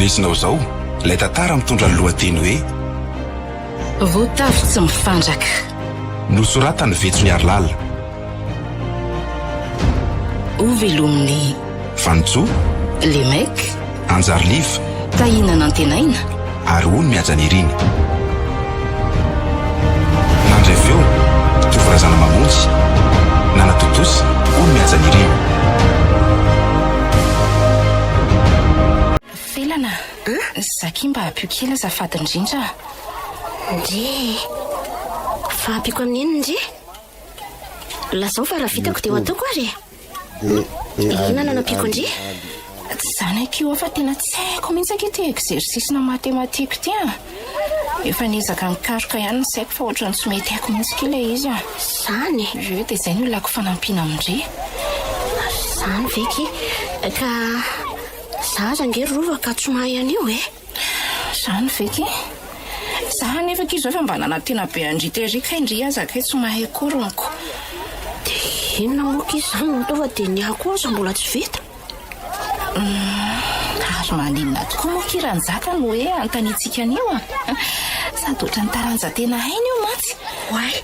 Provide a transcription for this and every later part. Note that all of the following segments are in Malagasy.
lesinao izao ilay tantara mitondra ny lohateny hoe. Voatavo tsy mifandraka. Nosoratan'i Vetso Niarilala. Hovelomin'i. Vanintsoa. Lemec. Anjary Liva. Tahina Nantenaina. Ary Ony Mihajanirina. Nandray feo, Tovo Razanamamonjy. Nanatontosa, Ony Mihajanirina. Felana, Zaky mba ampio kely azafady indrindra a. Ndry e! Fa ampiako amin'ny inona ndry? Lazao fa raha vitako dia ho ataoko ary e! Inona no anampiako an-dry? Tsy izany akia hoa fa tena tsy haiko mihitsy akia ity exercice-na mathématique ity a! Efa niezaka nikaroka ihany ny saiko fa ohatran'ny tsy mety haiko mihitsy akia ilay izy a! Izany e? Ie, dia izay no ilako fanampiana amin-dry. Izany ve akia? Ka za aza ange ry Rova ka tsy mahay an'io e! Izany ve kay? Za anefa akia izao efa mba nanantena be an-dry tery kay ndry aza kay tsy mahay akory honko. Dia inona moa akia izany no atao fa dia ny ahy koa aza mbola tsy vita? Humm, ary maninona tokoa moa akia raha Njaka no hoe anontaniantsika an'io a? Sady ohatran'ny taranja tena hainy io mantsy. Oay,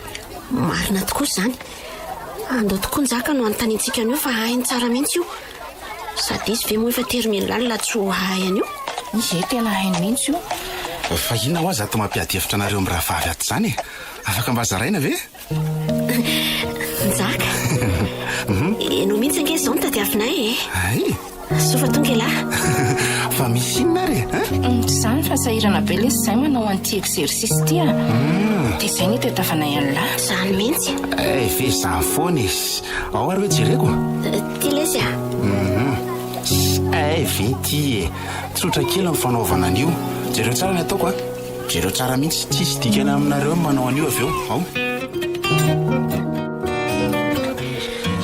marina tokoa izany. Andao tokoa Njaka no anontaniantsika an'io fa hainy tsara mihitsy io. Sady izy ve moa efa terminal tsy ho hahay an'io? Ie, tena hainy mihitsy io. Fa inona hoa zato mampiady hevitra anareo mirahavavy ato izany e? Afaka mba zaraina ve? Njaka, ianao mihitsy ange izao no tadiavinay e! Hay! Soa fa tonga ialahy. Fa misy inona ary e? Tsy izany fa sahirana be lesy izahay manao an'ity exercice ity a! Dia izay no itadiavanay an'lah. Izany mihitsy. Eh, ve izany foana e! Ao ary hoe jereko. Ty lesy a! Hum. Hay ve ty e! Tsotra kely ny fanaovana an'io. Jereo tsara ny ataoko a! Jereo tsara mihitsy, tsisy dikany aminareo ny manao an'io avy eo. Ao.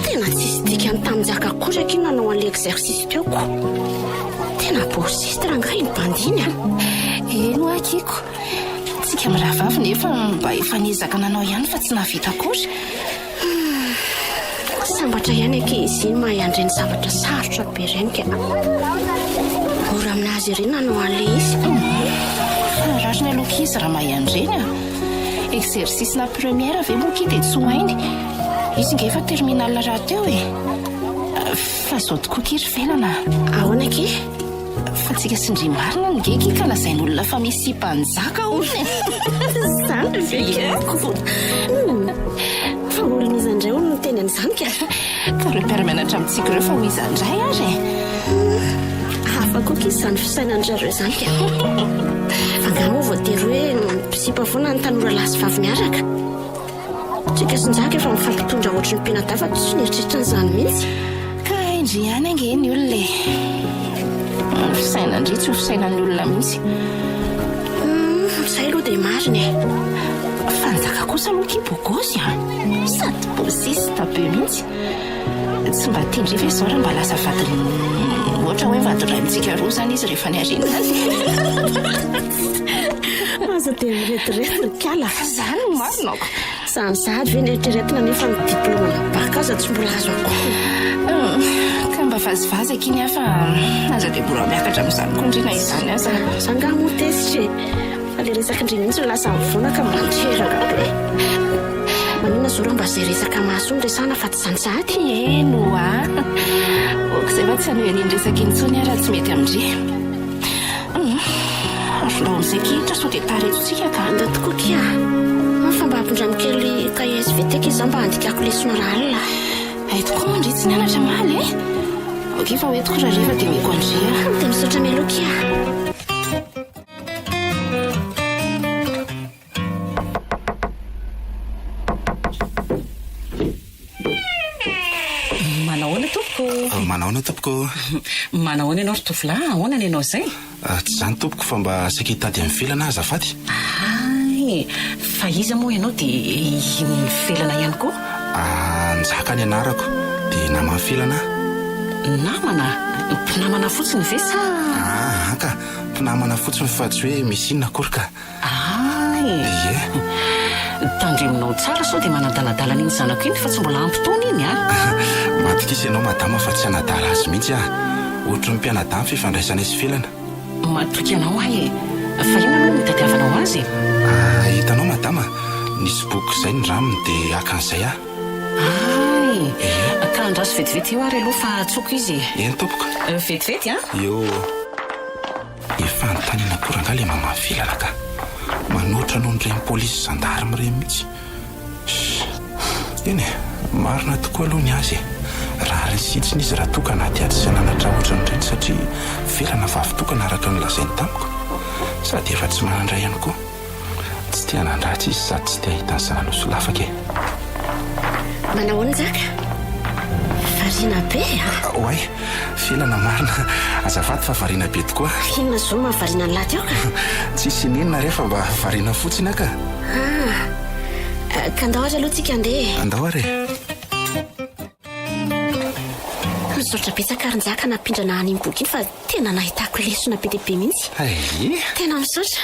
Tena tsisy dikany tamin'i Njaka akory akia ny nanao an'ilay exercice teo ko. Tena bosiste rangahy iny bandy iny a! Eny hoa akia ko. Tsika mirahavavy nefa mba efa niezaka nanao ihany fa tsy nahavita akory. Humm. Sambatra ihany akia izy iny mahay an'ireny zavatra sarotra be ireny ka. Mora aminazy ery nanao an'ilay izy. Humm. Fa rariny aloha akia izy raha mahay an'ireny a. Exercice na première ve moa akia dia tsy ho hainy. Izy nge efa terminale rahateo e. Fa izao tokoa akia ry Felana a. Ahoana akia? Fa tsika sy ndry marina ange ki ka lazain'olona fa misy mpanjaka hono e! Zany ve ka? Fa olona iza indray hono no niteny an'izany ka? Ka ireo mpiara-mianatra amintsika ireo fa ho iza indray ary e? Hafa koa ki izany fisainan-dry zareo izany ka! Fa angaha moa voatery hoe mpisipa foana ny tanora lahy sy vavy miaraka? Tsika sy Njaka efa mifampitondra ohatry ny mpianadahy fa tsy nieritreritra an'izany mihitsy. Ka hain-dry ihany ange ny olona e. Ny fisainan-dry tsy ho fisainan'ny olona mihitsy. Humm, izay aloha dia marina e. Fa Njaka kosa aloha akia bogosy a! Sady bosista be mihitsy. Tsy mba tian-dry ve izao raha mba lasa vadin'ny, ohatra hoe vadin-dray amintsika roa izany izy rehefa any aoriana any? Aza dia mirediredy ry kala. Izany no marina ko. Izany sahady ve no eritreretina nefa ny diplaoma-na bac aza tsy mbola azo akory. Ka mba vazivazy akia ny ahy fa aza dia mbola miakatra amin'izany koa ndry na izany aza. Za angaha moa tezitra e. Fa le resaka ndry mihitsy no lasa mivoana ka mandreraka be. Maninona zao raha mba zay resaka mahasoa no resahana fa tsy izany sahady? Eny oa. Ok izay fa tsy hanohy an'iny resaka iny intsony aho raha tsy mety amin-dry. Humm. Avelao amin'izay kihitra sao dia tara eto tsika ka. Andao tokoa kia. An fa mba ampindramo kely cahier SVT akia za mba handikako lesona rahalina. Hay tokoa moa ndry tsy nianatra omaly e. Ok fa ho entiko rahariva dia omeko an-dry a. Dia misaotra mialoha kia. Manahoana tompoko? Manahoana tompoko? Manahoana ianao ry tovolahy, ahoana ny anao izay? Tsy izany tompoko fa mba saika hitady an'i Felana aho azafady. Hay, fa iza moa ianao dia i Felana ihany koa? Njaka ny anarako, dia naman'i Felana aho. Namana? Mpinamana fotsiny ve sa? Aa ka, mpinamana fotsiny fa tsy hoe misy inona akory ka. Ay! Ie. Tandremonao tsara sao dia manadaladala an'iny zanako iny fa tsy mbola ampy taona iny an! Matokisa ianao madama fa tsy hanadala azy mihitsy aho. Ohatry ny mpianadahy ny fifandraisanay sy Felana. Matoky anao aho e! Fa inona aloha no itadiavanao azy e? Ah, hitanao madama, nisy boky izay nindraminy dia haka an'izay aho. Hay! Ie. Ka andraso vetivety eo ary aloha fa antsoiko izy e. Eny tompoko. Vetivety an! Eo. Efa anontaniana koa rangahy ilay mamaha vilana ka. Manoatra noho ireny polisy sy gendarme ireny mihitsy. Eny e, marina tokoa aloha ny azy e. Rariny sy hitsiny izy raha toa ka nahatiaty sy hananatra ohatran'ireny satria felana vavy tokana araka ny nolazainy tamiko. Sady efa tsy manan-dray ihany koa. Tsy te hanan-dratsy izy sady tsy te hahita ny zanany ho solafaka e. Manahoana Njaka? Variana be a! Oay, felana marina. Azafady fa variana be tokoa. Inona izao no mahavariana an'lah teo ka? Tsisy n'inona re fa mba variana fotsiny aho ka. Ah, ka andao ary aloha tsika andeha e. Andao ary e. Misaotra betsaka ry Njaka nampindrana an'iny boky iny fa tena nahitako lesona be dia be mihitsy. Hay! Tena misaotra.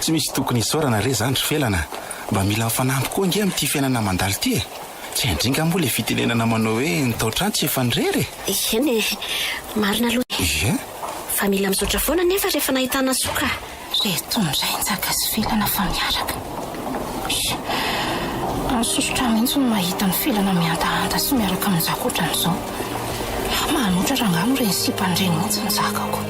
Tsy misy tokony hisaorana re izany ry Felana. Mba mila mifanampy koa ange amin'ity fiainana mandalo ity e. Tsy hain-dringa moa ilay fitenenana manao hoe ny tao-trano tsy efa nirery e. Eny e, marina aloha. Ie. Fa mila misaotra foana anefa rehefa nahitana soa ka. Reto indray Njaka sy Felana fa miaraka. Sh! Mahasosotra mihitsy ny mahita an'i Felana mihandahanda sy miaraka amin'i Njaka ohatran'izao. Manoatra rangahy moa ireny sipany ireny mihitsy ny zakako.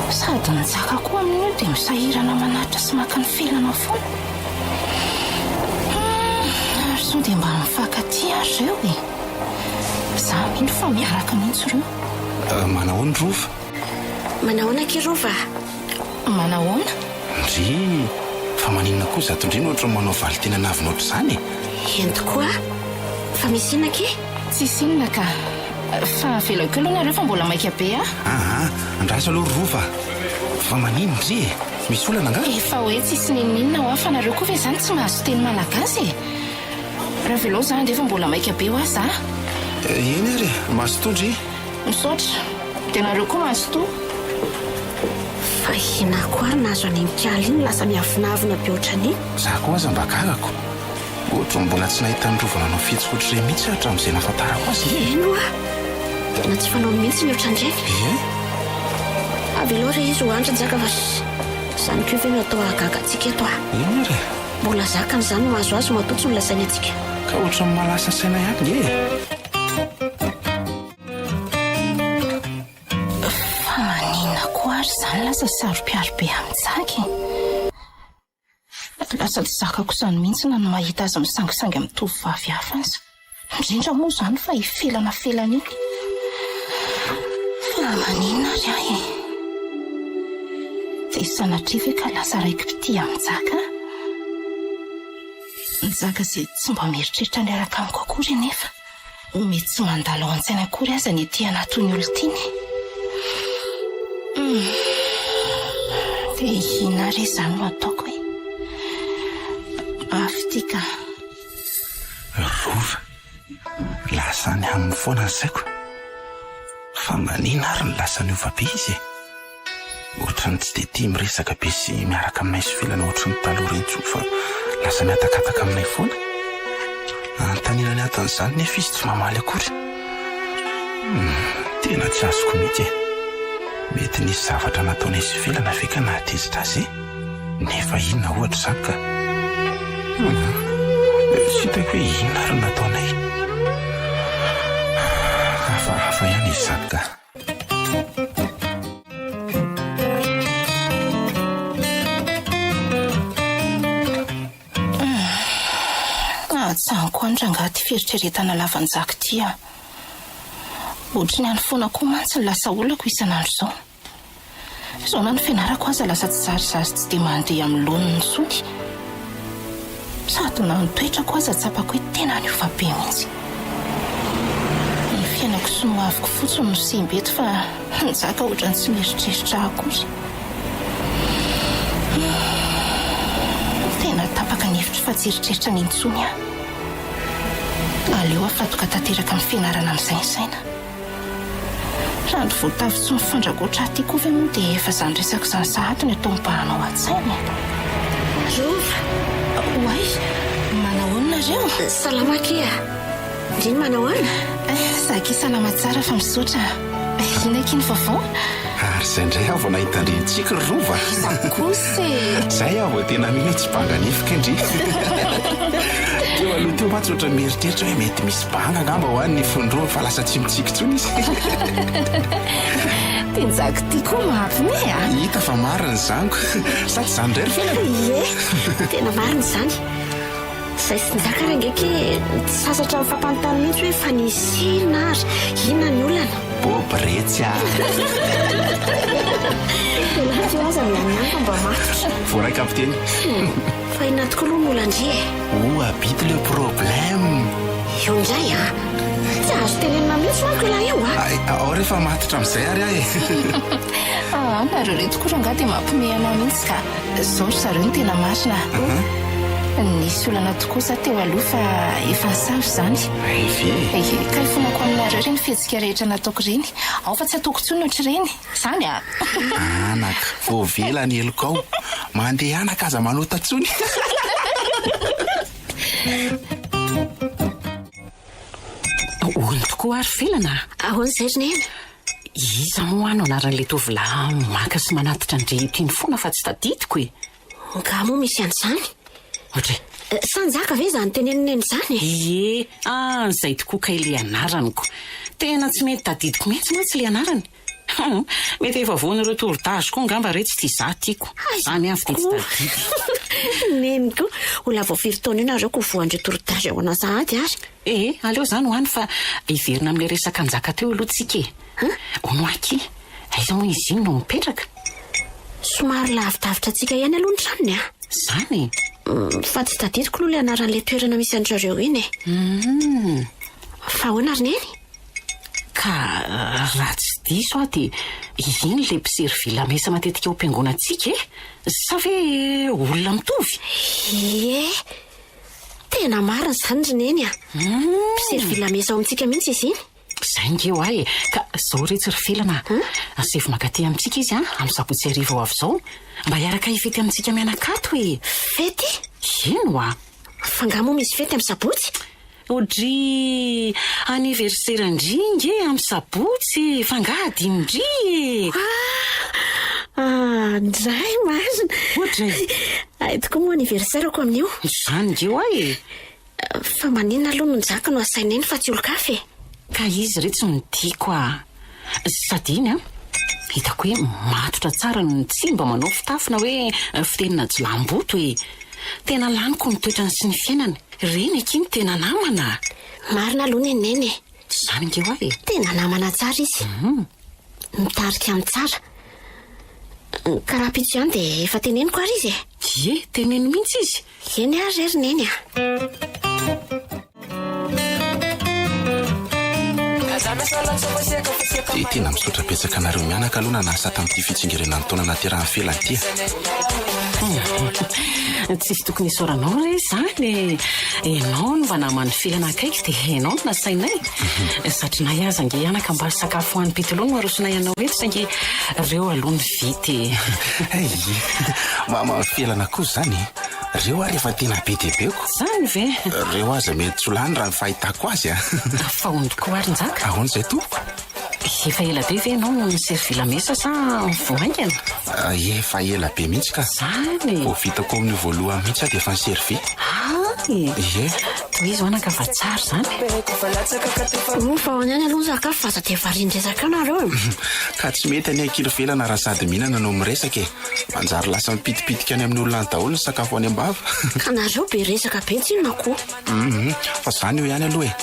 Sady ny Njaka koa amin'io dia misahirana manatitra sy maka an'i Felana foana. Hum! Ary sao dia mba mifankatia ary ireo e? Za mino fa miaraka mihitsy ireo. Manahoana Rova? Manahoana akia Rova a? Manahoana? Ndry! Fa maninona koa izato ndry no ohatran'ny manao valin-teny an'avona ohatr'izany e? Eny tokoa! Fa misy inona akia? Tsisy inona ka! Fa avelao kely aloha nareo fa mbola maika be ah! Aa! Andraso aloha ry Rova a! Fa maninona ndry e? Misy olana angaha? Efa hoe tsisy n'inon'inona hoa fa nareo koa ve izany tsy mahazo teny malagasy e? Raha avelao za handeha fa mbola maika be hoa za! Eny ary e! Mazotoa ndry! Misaotra. Dia nareo koa mazotoa. Fa inona koa ary nahazo an'iny kala iny lasa miavonavona be ohatran'iny? Za koa aza mba gagako. Ohatran'ny mbola tsy nahita an'i Rova nanao fihetsika ohatr'ireny mihitsy aho hatramin'izay nahafantarako azy e! Eny hoa! Tena tsy fanaony mihitsy ny ohatran'ireny. Ie. Avelao re izy ho any ry Njaka fa izany koa ve no atao hahagaga antsika eto a! Eny ary e! Mbola zakany izany no azo azo matoa tsy nolazainy antsika. Ka ohatran'ny mahalasa saina ihany nge e! Fa maninona koa ary izany lasa saro-piaro be amin'i Jaky e? Lasa tsy zakako izany mihitsy na ny mahita azy misangisangy amin'ny tovovavy hafa aza. Indrindra moa izany fa i Felana Felana iny. Fa maninona ary aho e? Dia sanatria ve ka lasa raiki-pitia amin'i Jaka aho? Njaka izay tsy mba mieritreritra ny hiaraka amiko akory anefa. Mety tsy mandalo ao an-tsaina akory aza ny ety anatin'ny olon-tiany. Hum. Dia inona re izany no ataoko e? Mafy ity ka. Rova. Lasa any aminy foana ny saiko. Fa manina ary no lasa niova be izy e? Ohatran'ny tsy dia tia miresaka be sy miaraka aminay sy Felana ohatran'ny taloha ireny intsony fa lasa mihatakataka aminay foana. Anontaniana ny anton'izany nefa izy tsy mamaly akory. Hum, tena tsy azoko mihitsy e. Mety nisy zavatra nataonay sy Felana ve ka nahatezitra azy e? Nefa inona ohatra izany ka? Hum, tsy hitako hoe inona ary no nataonay. Hafahafa ihany izy izany ka. Ajanoko any rangahy ity fieritreretana lavanjaka ity a! Ohatry ny any foana koa mantsy ny lasa olako isan'andro izao. Izao na ny fianarako aza lasa tsy zarizary tsy dia mandeha amin'ny laoniny intsony. Sady na ny toetrako aza tsapako hoe tena niova be mihitsy. Ny fiainako sy ny hoaviko fotsiny no simba eto fa Njaka ohatran'ny tsy mieritreritra ahy akory. Tena tapaka ny hevitro fa tsy hieritreritra an'iny intsony aho. Aleo afantoka tanteraka amin'ny fianarana amin'izay ny saina. Raha ny voatavo tsy mifandragoatra aty koa ve moa dia efa izany resaka izany sahady no atao mibahana ao an-tsaina e? Rova! Oay! Manahoana nareo? Salama akia! Ndry ny manahoana? Za akia salama tsara fa misaotra. Inona akia ny vaovao? Ary izay indray aho vao nahita an-dry Tsiky ry Rova. Iza kosa e? Izay aho vao tena mino hoe tsy banga nify kay ndry. Teo aloha teo mantsy ohatran'ny mieritreritra hoe mety misy banga angamba ho any ny fon'i Rova fa lasa tsy mitsiky intsony izy. Ty Njaka ty koa mampime a! Hita fa marina izany ko. Sa tsy izany indray ry Felana? Ie, tena marina izany. Izay sy Njaka ary ange ky tsy sasatra mifampanontany mihitsy hoe fa nisy inona ary, inona ny olana. Bob retsy a! Ialahy ty aza mianiany fa mba matotra. Voaray kapiteny. Fa inona tokoa aloha ny olan-dry e? Où habite le problème? Io indray a! Tsy azo tenenina mihitsy manko ialahy io a! Ao rehefa matotra amin'izay ary aho e! Aa, nareo reto koa rangahy dia mampiomehy anao mihitsy ka! Zao ry zareo no tena marina a! Nisy olana tokoa za teo aloha fa efa nisava izany. Hay ve e! Ie, ka ifonako aminareo ireny fihetsika rehetra nataoko ireny. Ao fa tsy ataoko intsony ohatr'ireny. Izany a! Anaka, voavela ny helokao. Mandehana ka aza manota intsony. Hono tokoa ary Felana a! Ahoana izay ry Neny? Iza moa no anaran'ilay tovolahy maka sy manatitra an-dry iny foana fa tsy tadidiko e! Nga moa misy an'izany? Ohatry. Sa Njaka ve izany tenenin'i Neny izany e? Ie, ah, izay tokoa kay ilay anarany ko! Tena tsy mety tadidiko mihitsy mantsy ilay anarany. Hum, mety efa voan'ireo tour d'âge koa angamba re tsy tia za tiako. Zany avy dia tsy tadidy. Neny koa, olona vao firy taona io nareo ko voan'ireo tour d'âge ao anà sahady ary. Ee, aleo zany ho any fa hiverina amin'ilay resaka Njaka teo aloha tsika e. Hono aky, aiza moa izy iny no mipetraka? Somary lavidavitra antsika ihany aloha ny tranony a. Zany e? Fa tsy tadidiko aloha ilay anaran'ilay toerana misy an-dry zareo iny e. Fa ahoana ry Neny? Ka raha tsy diso aho dia iny ilay mpiservy lamesa matetika ao am-piangonantsika e! Sa ve olona mitovy? Ie! Tena marina izany ry Neny a! Mpiservy lamesa ao amintsika mihitsy izy iny. Izay nge ho ahy e! Ka izao re tsy ry Felana a! Asaivo mankaty amintsika izy an, amin'ny sabotsy hariva ho avy izao, mba hiaraka hifety amintsika mianaka ato e! Fety? Eny hoa! Fa angaha moa misy fety amin'ny sabotsy? Odryy! Anniversaire-ndry nge amin'ny sabotsy e! Fa angaha adinondry e! Ah! Ndray marina! Odryy! Hay tokoa moa anniversaire-ko amin'io. Izany nge hoa e! Fa maninona aloha no Njaka no asaina eny fa tsy olon-kafa e? Ka izy re tsy no tiako ah! Sady iny an! Hitako hoe matotra tsara no tsy mba manao fitafy na hoe fitenina jiolahimboto e! Tena laniko ny toetrany sy ny fiainany. Ireny akia no tena namana a! Marina aloha ny an'i Neny e! Izany ange hoa e! Tena namana tsara izy. Mitarika amin'ny tsara. Ka rahampitso ihany dia efa teneniko ary izy e! Ie, teneno mihitsy izy. Eny ary re ry Neny a! Dia tena misaotra betsaka anareo mianaka aloha nanasa tamin'ity fitsingerenan'ny taona naterahan'i Fela ity a! Tsisy tokony hisaoranao re izany e! Ianao no mba naman'i Felana akaiky dia ianao no nasainay. Zatrinay aza ange anaka mba sakafo hanim-pitoloha no arosonay anao eto saingy reo aloha no vita e! Hay! Maman'i Felana koa izany e! Reo ary efa tena be dia be ko! Izany ve? Reo aza mety tsy ho lany raha ny fahitako azy a! Fa hono tokoa ary Njaka? Ahoana izay tompoko? Efa ela be ve ianao no ni-servir lamesa sa vao haingana? Efa ela be mihitsy ka! Izany e! Vao vitako amin'io voalohany mihitsy aho dia efa ni-servir. Hay! Ie! Tohizo anaka fa tsara izany. Moa fa ao ihany aloha ny sakafo fa aza dia varian-dresaka eo nareo e! Ka tsy mety anie akia ry Felana raha sady mihinana no miresaka e! Manjary lasa mipitipitika any amin'ny olona any daholo ny sakafo any am-bava. Ka nareo be resaka be tsinona ko. Hum fa zany eo ihany aloha e!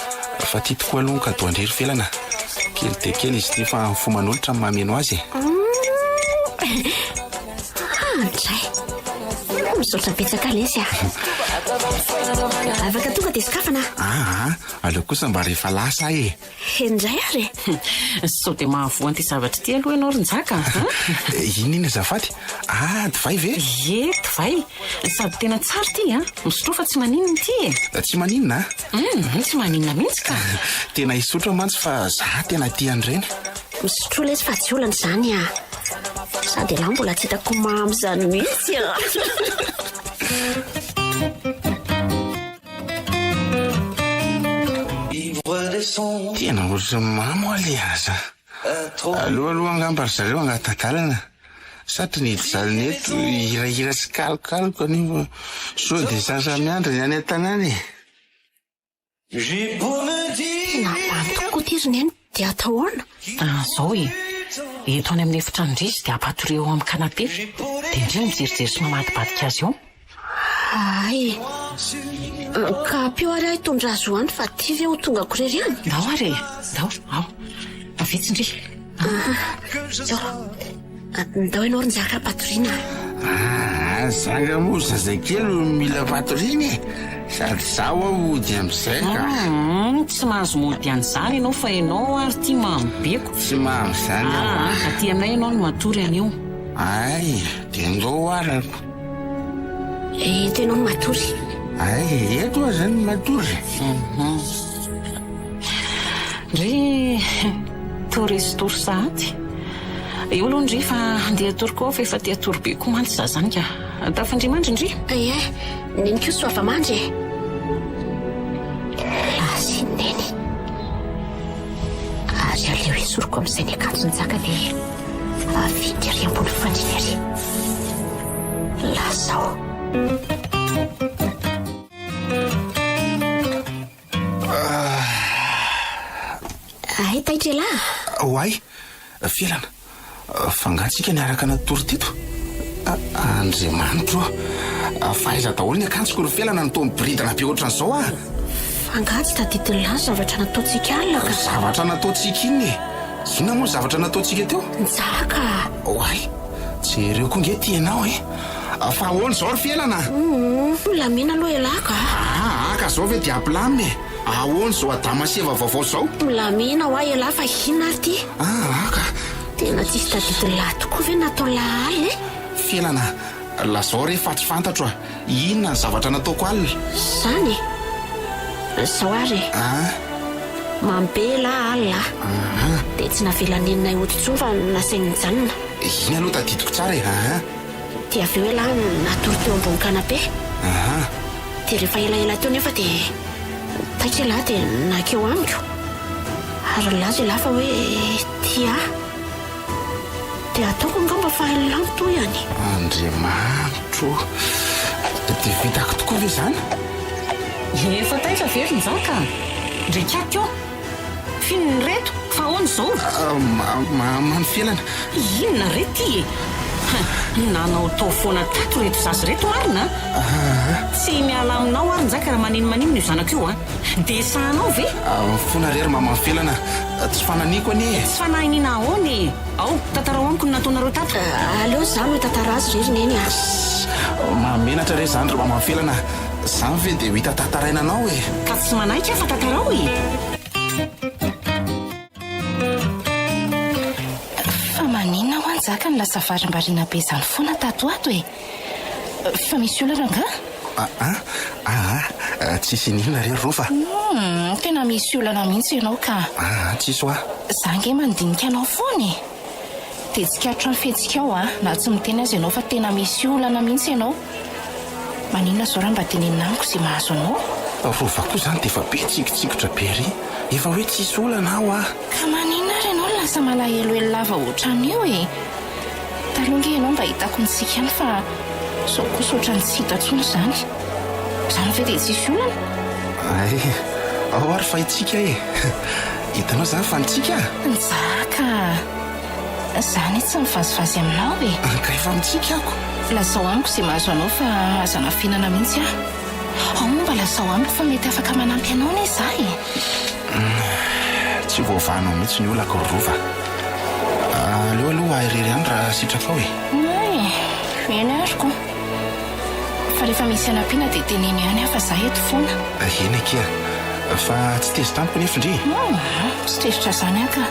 Fa ty tokoa aloha ny cadeau an-dry ry Felana. Kely dia kely izy ity fa ny fo manolotra no mameno azy e. Hum ndray. Misaotra betsaka lesy a. Afaka tonga dia sokafana. Aa aleo kosa mba rehefa lasa aho e. He ndray ary e! Sao dia mahavoa an'ity zavatra ity aloha ianao ry Njaka a! Inona iny azafady? Ah, divay ve? Ie, divay. Sady tena tsara ity an! Misotroa fa tsy maninona ity e! Tsy maninona an? Hum, tsy maninona mihitsy ka! Tena hisotro aho mantsy fa za tena tia an'ireny. Misotroa lesy fa tsy olana izany a! Sady ialahy mbola tsy hitako mamy izany mihitsy a! Tena ohatran'ny mamo aho le aza. Aleo aloha angamba ry zareo hangata-dalana. Satry ny hijalina eto hirahira sy kalokaloka anefa sao dia zaza miandry ny any an-tanàna e. Tena lany tokoa ity ry Neny, dia atao ahoana? Ah, zao e! Eto any amin'ny efitranon-dry izy dia ampatorio eo amin'ny canapé, dia ndry mijerijery sy mamadibadika azy eo. Hay! Ka ampio ary aho hitondra azy ho any fa aty ve ho tongako irery any? Ndao ary e! Ndao, ao. Vitsy ndry. Ndao. Ndao ianao ry Njaka ampatoriana a. Ah, zanga moa zazakely no mila fatoriana e! Sady zaho aho hody amin'izay ka. Hum, tsy mahazo mody an'izany ianao fa ianao ary ity mamy beko. Tsy mamy izany aho. Ah, aty aminay ianao no matory anio. Ay, dia ndao arako. Eto ianao no matory. Ay, eto aho izany no matory. Ndry, toa resin-tory sahady. Eo aloha ndry fa handeha hatory koa aho fa efa te hatory be koa mantsy za zany ka. Tafandria mandry ndry. Ie, neny koa soava mandry e. Lasa i neny. Ary aleo esoriko amin'izay ny akanjo Njaka dia avidy ery ambony fandriana ery. Lasa aho. Hay taitra elah. Oay, Felana, fa angaha tsika niaraka natory teto? Andriamanitro ô, fa aiza daholo ny akanjoko ry Felana no toa miboridana be ohatran'izao ah? Fa angaha tsy tadidin'lah ny zavatra nataontsika alina ka? Zavatra nataontsika inona e? Inona moa ny zavatra nataontsika teo? Njaka! Oay, jereo koa nge ty ianao e! Fa ahoana izao ry Felana? Humm, milamina aloha elah ka! Aa ka zao ve dia hampilamina e! Ahoana izao Adama sy Eva vaovao izao? Milamina hoa elah fa inona ary ty? Aa ka! Tena tsisy tadidin'lah tokoa ve nataon'lah alina e? Felana, lazao re fa tsy fantatro a! Inona ny zavatra nataoko alina? Zany e! Zao ary e! Aa. Mamy be elah alina a! Aa. Dia tsy navelan'i neninay hody intsony fa nasainy nijanona. Iny aloha tadidiko tsara e! Aa. Dia avy eo ialahy natory teo ambony canapé. Aha. Dia rehefa elaela teo nefa dia taitra ialahy dia nankeo amiko. Ary nilaza ialahy fa hoe tia ahy. Dia ataoko angamba fa ialahy no tohiny. Andriamanitro o! Dia vitako tokoa ve izany? Efa taitra ve ry Njaka? Ndry kaky ô! F'inona ireto? Fa ahoana izao? Mahamamo felana. Inona re ty e? Nanaotao foana tato ireto zaza ireto marina a! Tsy miala aminao ary Njaka raha maninomaninona io zanako io a! Dia sahanao ve? Mifona re ry maman felana, tsy fananiako anie e! Tsy fanahiniana ahoana e? Ao, tantarao amiko ny nataonareo tato. Aleo izaho no hitantara azy re ry Neny a! Mahamenatra re izany ry maman felana a! Zany ve dia ho hita tantaraina anao e! Ka tsy manaiky aho fa tantarao e! Fa maninona hoa Njaka no lasa varimbariana be izany foana tato ho ato e? Fa misy olana angaha? Aa aa tsisy ininona re Rova? Humm, tena misy olana mihitsy ianao ka. Aa tsisy hoa. Za ange mandinika anao foana e! Dia tsikaritro ny fihetsikao a, na tsy miteny aza ianao fa tena misy olana mihitsy ianao. Maninona izao raha mba tenenina amiko izay mahazo anao? Rova koa izany dia efa be tsikitsikotra be ery. Efa hoe tsisy olana aho a! Ka maninona ary ianao no lasa malahelohelo lava ohatran'io e? Taloha ange ianao mba hitako nitsiky ihany fa izao kosa ohatran'ny tsy hita intsony izany. Izany ve dia tsisy olana? Hay, ao ary fa hitsika e! Hitanao izany fa nitsika a! Njaka a! Za anie tsy mivazivazy aminao e! Ka efa mitsiky ako! Lazao amiko izay mahazo anao fa aza anafenana mihitsy aho. Ao moa mba lazao amiko fa mety afaka manampy anao anie za e! Tsy voavahanao mihitsy ny olako ry Rova. Aleo aloha ahy irery ihany raha sitrakao e! Hay, eny ary ko! Fa rehefa misy hanampiana dia teneno ihany aho fa za eto foana. Eny akia. Fa tsy tezitra amiko nefa ndry e. Humm, tsy tezitra zany aho ka.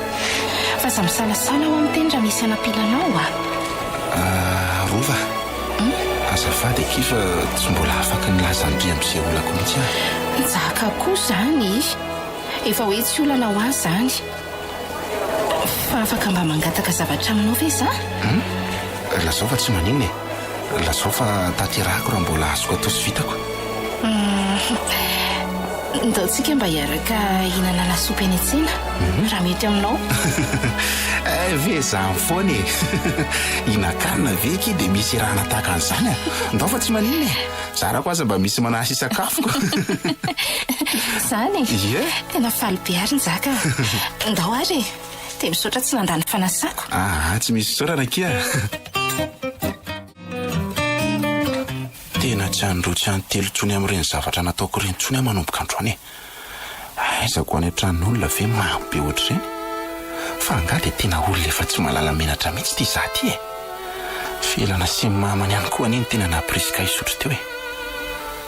Fa aza misalasala hoa miteny raha misy hanampiana anao a. Ah, Rova. Azafady akia fa tsy mbola afaka nilaza an-dry amin'izay olako mihitsy aho. Njaka koa zany. Efa hoe tsy olana ho ahy zany. Fa afaka mba mangataka zavatra aminao ve za? Hum? Lazao fa tsy maninona e! Lazao fa tanterahako raha mbola azoko atao sy vitako. Hum. Ndao tsika mba hiaraka hihinana lasopy eny an-tsena, raha mety aminao. Eh ve izany foana e! Hihinan-kanina ve akia dia misy irahana tahaka an'izany a! Ndao fa tsy maninona e! Zarako aza mba misy manasy sakafoko. Izany e! Ie! Tena faly be ary Njaka a! Ndao ary e! Dia misaotra tsy nandà ny fanasako. Aa, tsy misy fisaorana akia. Tena tsy handroa tsy hantelo intsony amin'ireny zavatra nataoko ireny intsony aho manomboka androany e! Aiza ko any an-tranon'olona ve mamo be ohatr'ireny? Fa angaha dia tena olona efa tsy mahalala menatra mihitsy ity izaho ity e! Felana sy ny mamany ihany koa anie no tena nampirisika ahy hisotro teo e!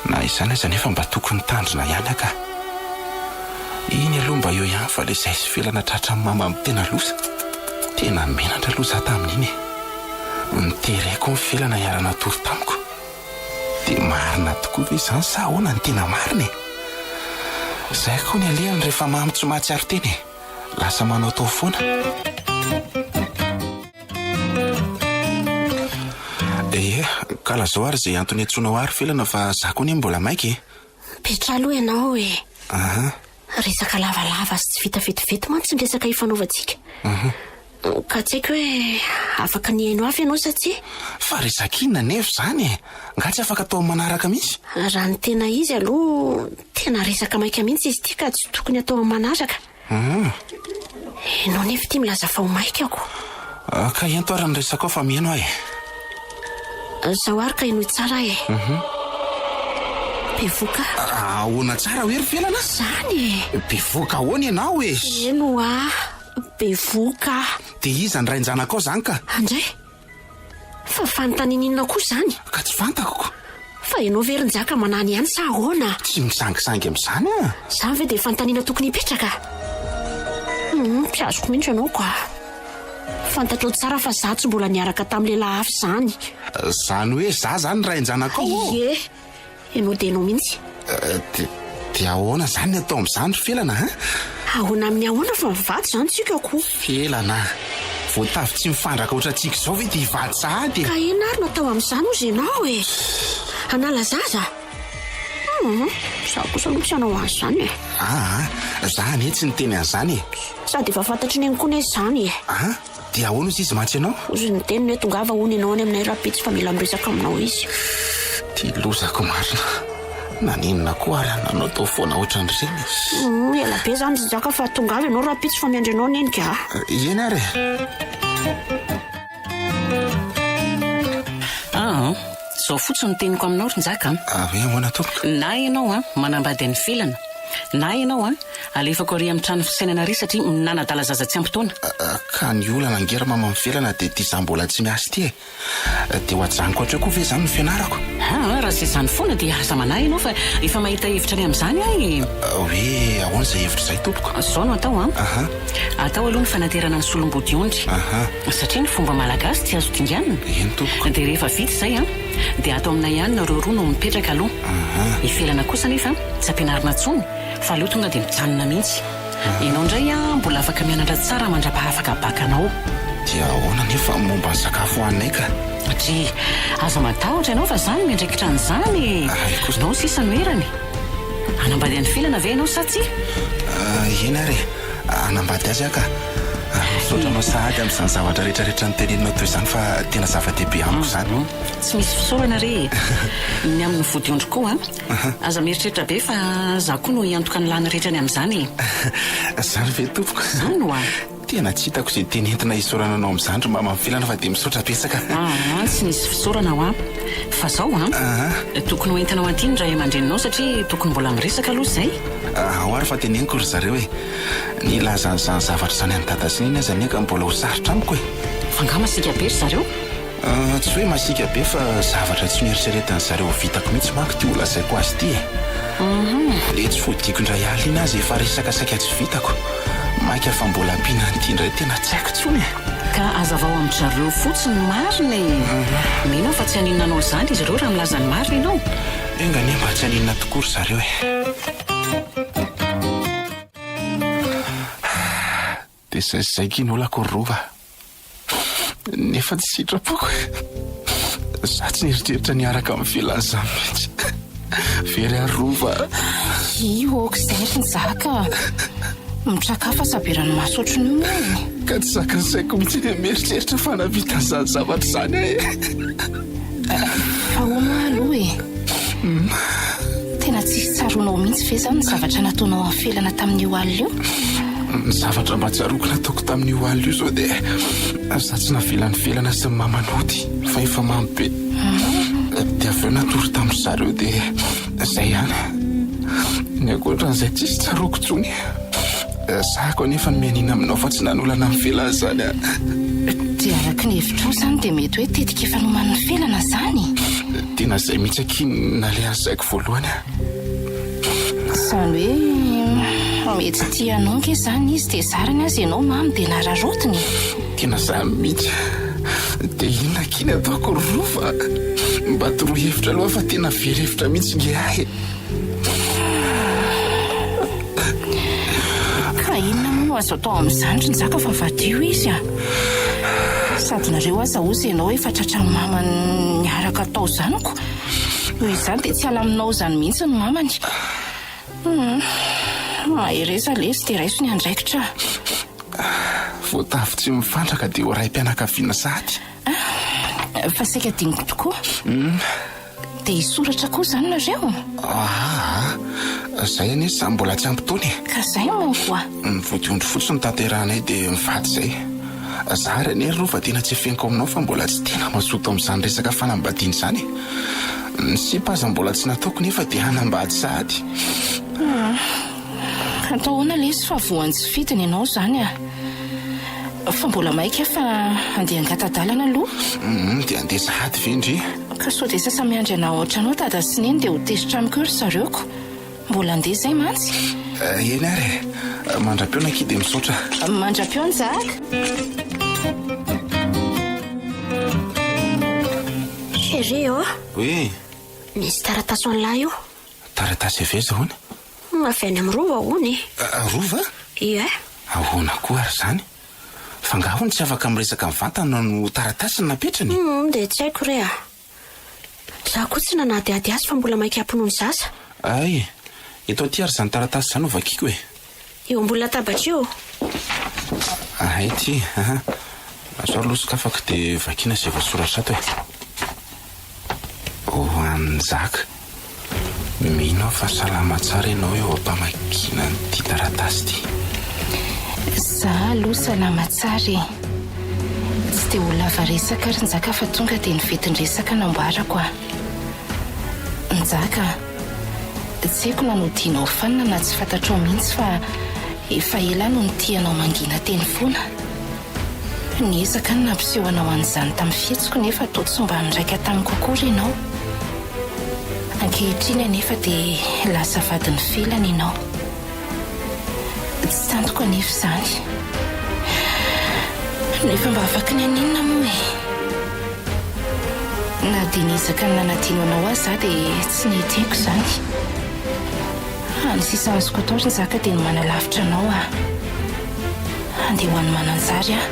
Na izany aza anefa mba tokony hitandrina ihany aho ka! Iny aloha mba eo ihany fa ilay izay sy felana tratran'ny mamany tena loza! Tena menatra aloha izaho tamin'iny e! Notereko ny felana hiara-natory tamiko. Dia marina tokoa ve izany sa ahoana no tena marina e? Izay koa ny alehany rehefa mamo tsy mahatsiaro tena e! Lasa manaotao foana. Ie, ka lazao ary izay antony iantsoanao ahy ry Felana fa za koa anie mbola maika e! Mipetraha aloha ianao e! Aha. Resaka lavalava sy tsy vita vetivety mantsy ny resaka ifanaovantsika. Ka tsy haiko hoe afaka ny hihaino ahy ve ianao sa tsia? Fa resaka inona anefa izany e? Nga tsy afaka atao amin'ny manaraka mihitsy? Raha ny tena izy aloha, tena resaka maika mihitsy izy ity ka tsy tokony atao amin'ny manaraka. Ianao nefa ity milaza fa ho maika ko. Ka ento ary ny resakao fa miheno aho e. Zao ary ka henoy tsara e. Bevoka. Ahoana tsara hoe ry Felana? Zany e. Bevoka ahoana ianao e? Heno hoa, bevoka. Dia iza ny rain-janakao zany ka? Andray. Fa fanontaniana inona koa izany? Ka tsy fantako ko. Fa ianao ve ry Njaka manany ihany sa ahoana? Tsy misangisangy amin'izany aho. Izany ve dia fanontaniana tokony hipetraka? Hum, tsy azoko mihitsy ianao ka. Fantatrao tsara fa izaho tsy mbola niaraka tamin'ny lehilahy hafa izany. Izany hoe izaho izany rain-janakao ô? Ie. Ianao dia ianao mihitsy. Dia, dia ahoana izany ny atao amin'izany ry Felana a? Ahoana amin'ny ahoana fa mivady izany tsika ko. Felana a! Voatavo tsy mifandraka ohatrantsika izao ve dia hivady sahady e? Ka inona ary no atao amin'izany hozy ianao e? Hanala zaza? Hum, izaho kosa aloha tsy hanao an'izany e. Aa, za anie tsy niteny an'izany e. Sady efa fantatry Neny koa anie izany e. An? Dia ahoana ozy izy mantsy ianao? Ozy niteny hoe tongava hono ianao any aminay rahampitso fa mila miresaka aminao izy. Ty lozako marina. Naninona koa ary aho nanao tao foana ohatran'ireny e? Humm, ela be zany ry Njaka fa tongava ianao rahampitso fa miandry anao neny ka. Eny ary e. Aa, zao fotsiny no teniko aminao ry Njaka a. Hoe ahoana tompoko? Na ianao a, manambady an'i Felana, na ianao a, Alefako ary amin'ny trano fisainana ary satria nanadala zaza tsy ampy taona. Ka ny olana ange ry mama mivelana dia ity za mbola tsy miasa ity e! Dia ho ajanoko hatreo koa ve izany ny fianarako? Aa raha izay izany foana dia aza manahy ianao fa efa mahita hevitra ny amin'izany aho e! Hoe ahoana izay hevitra izay tompoko? Izao no atao an! Atao aloha ny fanaterana ny solombodiondry. Satria ny fomba malagasy tsy azo dinganina. Eny tompoko. Dia rehefa vita izay an! Dia ato aminay ihany nareo roa no mipetraka aloha. I Felana kosa anefa tsy ampianarina intsony. Fa aleo tonga dia mijanona mihitsy. Ianao indray an, mbola afaka mianatra tsara mandra-pahafaka bac anao. Dia ahoana anefa ny momba ny sakafo hohaninay ka? Dry, aza matahotra ianao fa za no miandraikitra an'izany e! Hay kosa. Nao sisa no erany. Hanambady an'i Felana ve ianao sa tsia? Eny ary e, hanambady azy aho ka. Misaotra anao sahady amin'izany zavatra rehetra rehetra noteneninao toy izany fa tena zava-dehibe amiko izany. Tsy misy fisaorana re e! Ny amin'ny vodiondry koa an! Aza mieritreritra be fa za koa no hiantoka ny lany rehetra ny amin'izany e! Zany ve tompoko? Zany oa! Tena tsy hitako izay teny entina hisaorana anao amin'izany ry mama Mifelana fa dia misaotra betsaka. Aa tsy nisy fisaorana oa! Fa zao an! Tokony ho entinao aty ny ray aman-dreninao satria tokony mbola miresaka aloha izay. Ao ary fa teneniko ry zareo e! Ny hilaza an'izany zavatra izany an'i dada sy neny aza anie ka mbola ho sarotra amiko e! Fa nga masiaka be ry zareo? Tsy hoe masiaka be fa zavatra tsy noeritreretin zareo ho vitako mihitsy manko ity ho lazaiko azy ity e! Le tsy fodiako indray alina iny aza efa resaka saika tsy vitako, maika fa mbola ampiana an'ity indray tena tsy haiko intsony e! Ka hazavao amin-dry zareo fotsiny ny marina e! Mino aho fa tsy haninona anao izany izy ireo raha milaza ny marina ianao. Enga anie mba tsy haninona tokoa ry zareo e! Dia izay izay ky ny olako ry Rova. Nefa tsy sitrapoko e. Za tsy nieritreritra ny hiaraka amin'ny Felana izany mihitsy. Very aho ry Rova a. Io aoka izay ry Njaka a! Mitraka fa sa be ranomaso ohatran'io moa e! Ka tsy zakan'ny saiko mihitsy ilay mieritreritra fa nahavita an'izany zavatra izany aho e! Fa hono aho aloha e! Tena tsisy tsaroanao mihitsy ve izany ny zavatra nataonao an'i Felana tamin'io alina io? Ny zavatra mba tsaroako nataoko tamin'io alina io izao dia izaho tsy navelan'i Felana sy ny mamany hody fa efa mamo be. Dia avy eo natory tamin-dry zareo dia izay ihany. Ny ankoatran'izay tsisy tsaroako intsony. Sahako anefa ny mianiana aminao fa tsy nanolana an'i Felana izany aho. Dia araka ny hevitrao izany dia mety hoe tetika efa nomanin'i Felana izany? Tena izay mihitsy akia no nalehan'ny saiko voalohany a. Izany hoe mety tia anao ange izany izy dia zarany aza ianao mamy dia nararaotiny e. Tena izany mihitsy. Dia inona akia ny ataoko ry Rova? Mba toroy hevitra aloha fa tena very hevitra mihitsy nge ahy e. Ka inona moa no azo atao amin'izany ry Njaka fa vadio izy a! Sady nareo aza ozy ianao efa tratran'ny mamany niaraka tao izany ko! Noho izany dia tsy hiala aminao izany mihitsy ny mamany. Hum, mahereza lesy dia raiso ny andraikitra a! Voatavo tsy mifandraka dia ho raim-pianakaviana sahady. Ah, fa saika adinoko tokoa. Dia hisoratra koa izany nareo? Aa, izay anie samy mbola tsy ampy taona e. Ka izay manko a. Ny vodiondry fotsiny no tanterahanay dia mivady izay. Za ary anie ry Rova tena tsy efeniko aminao fa mbola tsy tena mazoto amin'izany resaka fanambadiana izany e. Ny sipa aza mbola tsy nataoko nefa dia hanambady sahady. Atao ahoana lesy fa voan'ny tsy fidiny ianao izany a. Fa mbola maika aho fa andeha hangata-dalana aloha. Humm, dia andeha sahady ve ndry? Ka sao dia sasa-miandry anao ao an-trano ao dada sy neny dia ho tezitra amiko eo ry zareo ko. Mbola andeha izay mantsy. Eny ary e. Mandra-pihaona akia dia misaotra. Mandra-pihaona Zaka. Chérie ô. Oui. Misy taratasy ho an'lahy io. Taratasy avy aiza hono? Avy any amin'ny Rova hono e. Rova? Ie. Ahoana koa ary izany? Fa angaha hono tsy afaka miresaka mivantana no taratasy no napetrany? Humm dia tsy haiko re a. Izaho koa tsy nanadihady azy fa mbola maika hampinono zaza. Hay, eto aty ary izany taratasy izany ho vakiako e. Eo ambony latabatra io. Hay ity a. Azo aloha sokafako dia vakiana izay voasoratra ato e. Ho an'i Njaka. Mino aho fa salama tsara ianao eo am-pamakiana an'ity taratasy ity. Za aloha salama tsara e. Tsy dia ho lava resaka ry Njaka fa tonga dia ny fetin-dresaka no ambarako a. Njaka a. Tsy haiko na nodianao fanina na tsy fantatrao mihitsy fa efa ela aho no nitia anao mangina teny foana. Niezaka ny nampiseho anao an'izany tamin'ny fihetsiko nefa toa tsy mba niraika tamiko akory ianao. Ankehitriny anefa dia lasa vadin'i Felana ianao. Tsy tantiko anefa izany. Nefa mba afaky ny haninona moa e? Na dia niezaka ny nanadino anao aza aho dia tsy nety haiko izany. Hany sisa azoko atao ry Njaka dia ny manalavitra anao aho. Handeha ho any Mananjary aho.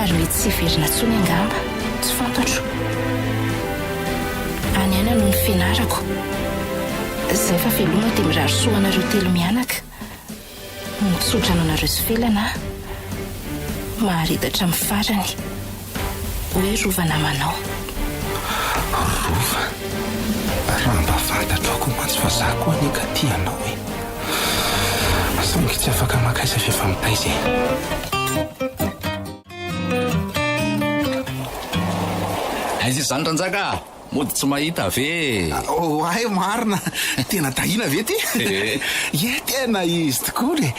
Ary mety tsy hiverina intsony angamba. Tsy fantatro. Any ihany aloha ny fianarako. Izay fa veloma dia mirary soa anareo telo mianaka. Mitsodrano anareo sy Felana aho. Mahareta hatramin'ny farany. Hoy Rova namanao. Rova, raha mba fantatrao koa mantsy fa za koa anie ka tia anao e. Saingy tsy afaka maka aiza f'efa mitaiza e. Aiza izany Ranjaka a? Mody tsy mahita ve e? Oay marina! Tena Tahiana ve ty? Ie tena izy tokoa e!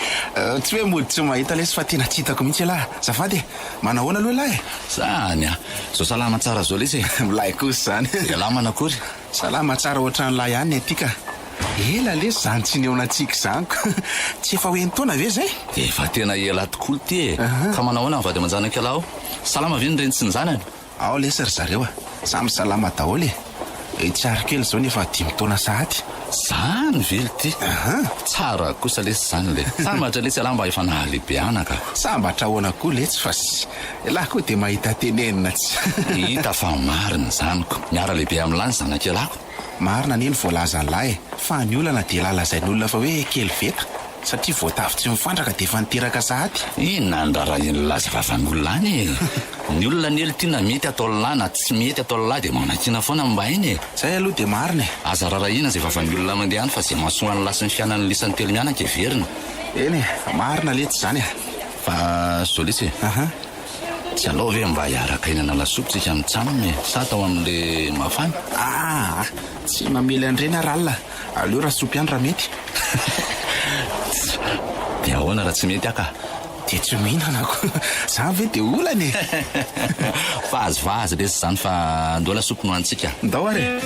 Tsy hoe mody tsy mahita lesy fa tena tsy hitako mihitsy ialahy. Azafady e! Manahoana aloha ialahy e? Zany a! Zao salama tsara zao lesy e! Milay kosa izany. Ialahy manakory? Salama tsara ohatran'lah ihany ny aty ka! Ela lesy izany tsy nihaonantsika izany ko! Tsy efa ho enin-taona ve izay? Efa tena ela tokoa ity e! Ka manahoana ny vady aman-janak'ialahy ao? Salama ve ny reny sy ny zanany? Ao lesy ry zareo a! Samy salama daholo e! I Tsiaro kely izao nefa dimy taona sahady. Zany ve lty? Tsara kosa lesy zany le. Sambatra letsy ialahy mba efa nahalehibe anaka. Sambatra ahoana koa letsy fa sy. Ialahy koa dia mahita tenenina tsy. Hita fa marina izany ko. Miara lehibe amin'lah ny zanak'ialahy ko. Marina anie ny voalazan'lah e. Fa ny olana dia elah lazain'olona fa hoe kely veta. Satria voatavo tsy mifandraka dia efa niteraka sahady. Inona ny raharahian'ny laza vavan'olona any e! Ny olona anie lty na mety ataon'lah na tsy mety ataon'lah dia manakiana foana mba hainy e! Zay aloha dia marina e! Aza rarahina izay vavan'ny olona mandeha any fa izay mahasoa an'lah sy ny fianan'ny lisany telo mianaka heverina. Eny e! Marina letsy izany e! Fa zao letsy e! Tsy alao ve mba hiaraka hihinana lasopy tsika amin'ny tsam e! Sa atao amin'le mafana? Aa! Tsy mamely an'ireny aho ralina. Aleo rasopy ihany raha mety. Dia ahoana raha tsy mety aho ka? Dia tsy mihinana ko. Zany ve dia olana e? Vazivazy lesy izany fa andao lasopy no hanintsika. Ndao ary e!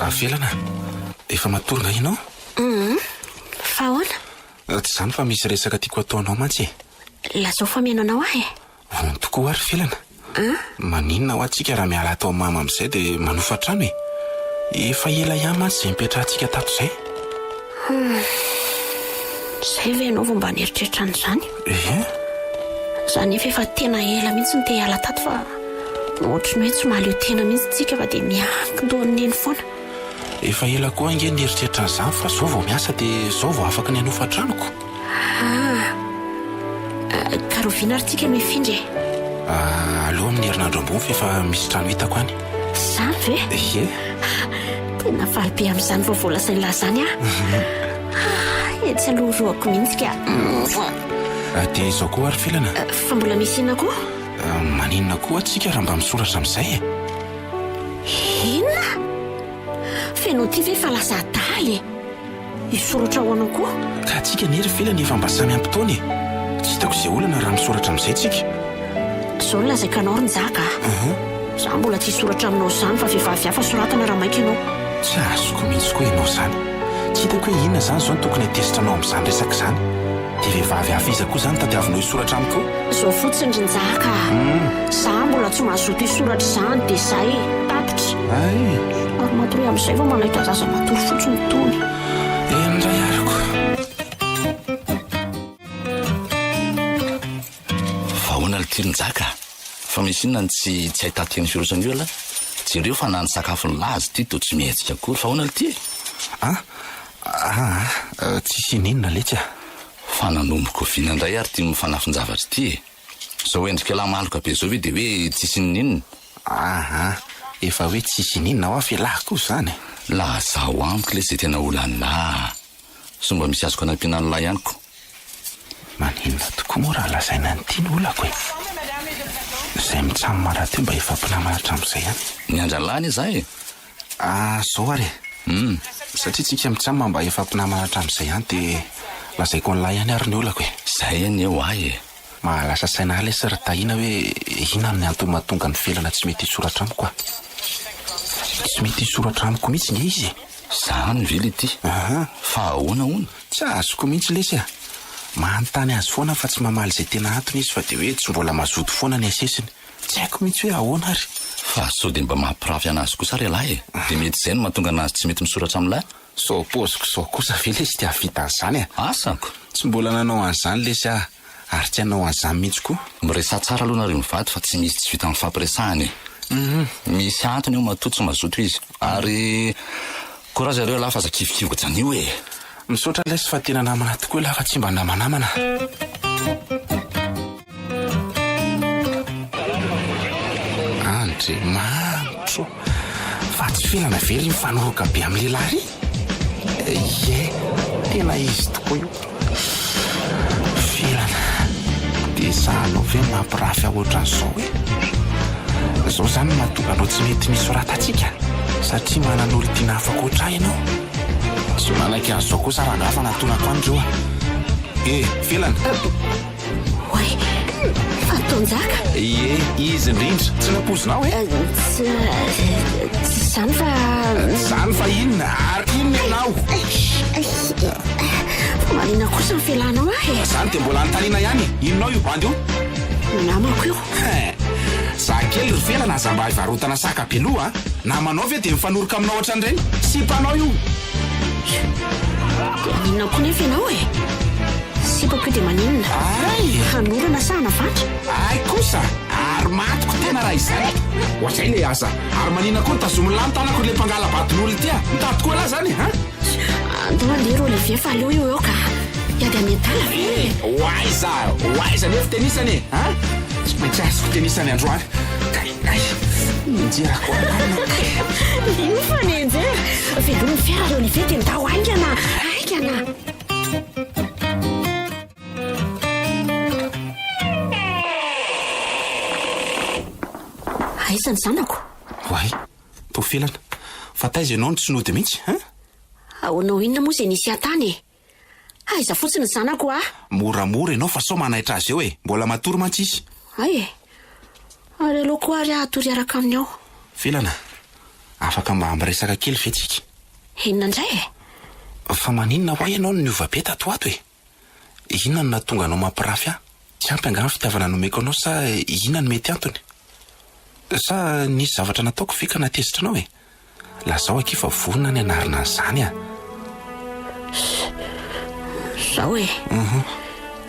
Avelana, efa matory nga ianao? Hum, fa ahoana? Tsy izany fa misy resaka tiako ataonao mantsy e. Lazao fa mihaino anao aho e. Hono tokoa ary Felana. Maninona hoa tsika raha miala ato amin'i mama amin'izay dia manofa trano e? Efa ela ihany mantsy izay nipetrahantsika tato izay. Hum. Izay ve ianao vao mba nieritreritra an'izany? Ie. Za nefa efa tena ela mihitsy no te hiala tato fa ohatry ny hoe tsy mahaleo tena mihitsy tsika fa dia miankin-doha amin'i Neny foana. Efa ela koa ange nieritreritra an'izany fa izao vao miasa dia izao vao afaka ny hanofa tranoko. Ah! Ka rahoviana ary tsika no hifindra e? Ah, aleo amin'ny herinandro ambony fa efa misy trano hitako any. Izany ve? Ie. Tena faly be amin'izany vaovao lazain'lah izany aho. Ah, etsy aloha roako mihitsy ka. Ah, dia izao koa ary Felana. Fa mbola misy inona koa? Maninona koa tsika raha mba misoratra amin'izay e? Inona? Feno ity ve fa lasa adala e? Hisoratra ho anao koa? Ka tsika anie ry Felana efa mba samy ampy taona e! Tsy hitako izay olana raha misoratra amin'izay tsika. Izao no lazaiko anao ry Njaka a! Za mbola tsy hisoratra aminao izany fa vehivavy hafa soratana raha maika ianao. Tsy azoko mihitsy koa ianao izany. Tsy hitako hoe inona izany izao no tokony hatezitra anao amin'izany resaka izany. Dia vehivavy hafa iza koa izany tadiavinao hisoratra amiko? Izao fotsiny ry Njaka a! Za mbola tsy mazoto hisoratra izany dia izay, tapitra. Hay! Ary matoria amin'izay vao manaitra zaza matory fotsiny itony. Eny indray ary ko. Fa ahoana lty ry Njaka? Fa misy inona no tsy tsy ahitako iny firotsana io ialahy? Jereo fa na ny sakafon'i Laza ity toa tsy mihetsika akory. Fa ahoana lty e? An? Aa, tsisy ininona letsy a! Fa nanomboka oviana indray ary ity mifanafin-javatra ity e? Izao endrik'elah maloka be izao ve dia hoe tsisy inoninona? Aa, efa hoe tsisy ininona hoa f'elah koa izany e! Lazao amiko lesy izay tena olan'lah a! Sao mba misy azoko anampiana an'lah ihany ko! Maninona tokoa moa raha lazaina an'ity ny olako e? Izay mitsam rahateo mba efa mpinamana hatramin'izay ihany. Miandry an'lah anie za e! Ah, zao ary e! Hum. Satria tsika mitsam mba efa mpinamana hatramin'izay ihany dia lazaiko an'lah ihany ary ny olako e! Zay anie ho ahy e! Mahalasa saina ahy lesy ry Tahiana hoe inona ny antony mahatonga ny Felana tsy mety hisoratra amiko a! Tsy mety hisoratra amiko mihitsy nge izy e! Zany ve le ty? Aha. Fa ahoana hono? Tsy azoko mihitsy lesy a! Manontany azy foana aho fa tsy mamaly izay tena antony izy fa dia hoe tsy mbola mazoto foana ny asesiny. Tsy haiko mihitsy hoe ahoana ary. Fa sao dia mba mampirafy anazy kosa ary ialahy e? Dia mety izay no mahatonga anazy tsy mety misoratra amin'lah? Sao paoziko izao kosa ve lesy dia hahavita an'izany a? Asako! Tsy mbola nanao an'izany lesy aho ary tsy hanao an'izany mihitsy koa. Miresaha tsara aloha nareo mivady fa tsy misy tsy vita mifampiresahana e! Misy antony eo matoa tsy mazoto izy. Ary courage areo ialahy fa aza kivikivy ohatran'io e! Misaotra lesy fa tena namana tokoa ialahy fa tsy mba namanamana. Andriamanitro! Fa tsy felana ve ry mifanoroka be amin'ny lehilahy ry? Ie, tena izy tokoa io. Felana, dia sahanao ve ny mampirafy ahy ohatran'izao e? Izao izany no mahatonga anao tsy mety misoratantsika, satria manana olon-tiana hafa ankoatra ahy ianao. Tsy manaiky an'izao kosa rangahy fa natonako any ireo a! E, Felana! Oay, Fatoanjaka? Ie, izy indrindra. Tsy nampoizinao e? Tsy, tsy izany fa... Tsy izany fa inona? Ary inona ianao? Fa maninona kosa ny fialanao ahy e? Izany dia mbola anontaniana ihany e. Inonao io bandy io? Namako io. Hein! Za kely ry Felana aza mba hivarotana saka be loha a! Namanao ve dia mifanoroka aminao ohatran'ireny? Sipanao io! Dia maninona koa nefa ianao e? Sipako io dia maninona? Ay! Hanorana sa hanavatra? Ay kosa! Ary matiko tena raha izay! Ohatray le aza! Ary maninona koa no tazomin'ny lahy ny tanako ry le mpangala-badin'olona ity a! Mitady koa lahy zany e! Andao andeha ry Olivier fa aleo io eo ka! Hiady amin'ny adala ve e? Ho aiza! Ho aiza nefa tenisany e! An! Tsy maintsy azoko tenisany androany! Kay! Ay! Nianjerako anarina kay! Ino fa nianjera? Velomy ny fiara ry Olivier dia ndao haingana! Haingana! Aiza ny zanako? Oay! Toa felana. Fa taiza ianao no tsy nody mihitsy, hein? Ahoana ho inona moa izay nisy ahy tany e? Aiza fotsiny ny zanako a! Moramora ianao fa sao manaitra azy eo e! Mbola matory mantsy izy. Hay e! Ary aleo koa ary aho hatory hiaraka aminy ao. Felana, afaka mba miresaka kely ve tsika? Inona indray e? Fa maninona ho'a ianao no niova be tato ho ato e? Inona no nahatonga anao mampirafy ahy? Tsy ampy angaha ny fitiavana nomeko anao sa inona no mety antony? Sa nisy zavatra nataoko ve ka nahatezitra anao e? Lazao akia fa vonona ny hanarina an'izany aho. Zao e.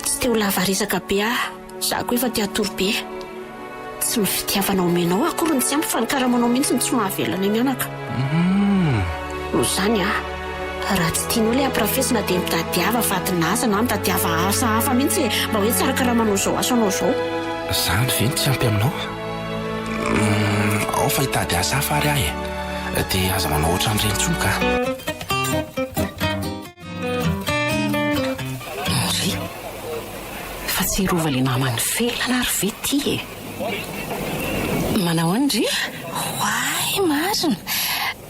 Tsy te ho lava resaka be aho, za koa efa te hatory be. Tsy ny fitiavana omenao akory no tsy ampy fa ny karamanao mihitsy no tsy mahavela anay mianaka. Noho izany a, raha tsy tianao ilay ampirafesina dia mitadiava vadin'asa na mitadiava asa hafa mihitsy e, mba hoe tsara karama noho izao asanao izao. Izany ve no tsy ampy aminao? Ao fa hitady asa hafa ary aho e. Dia aza manao ohatran'ireny intsony ka. Ndry! Fa tsy i Rova le naman'i Felana ary ve ty e? Manao ahoana ndry? Oay, marina!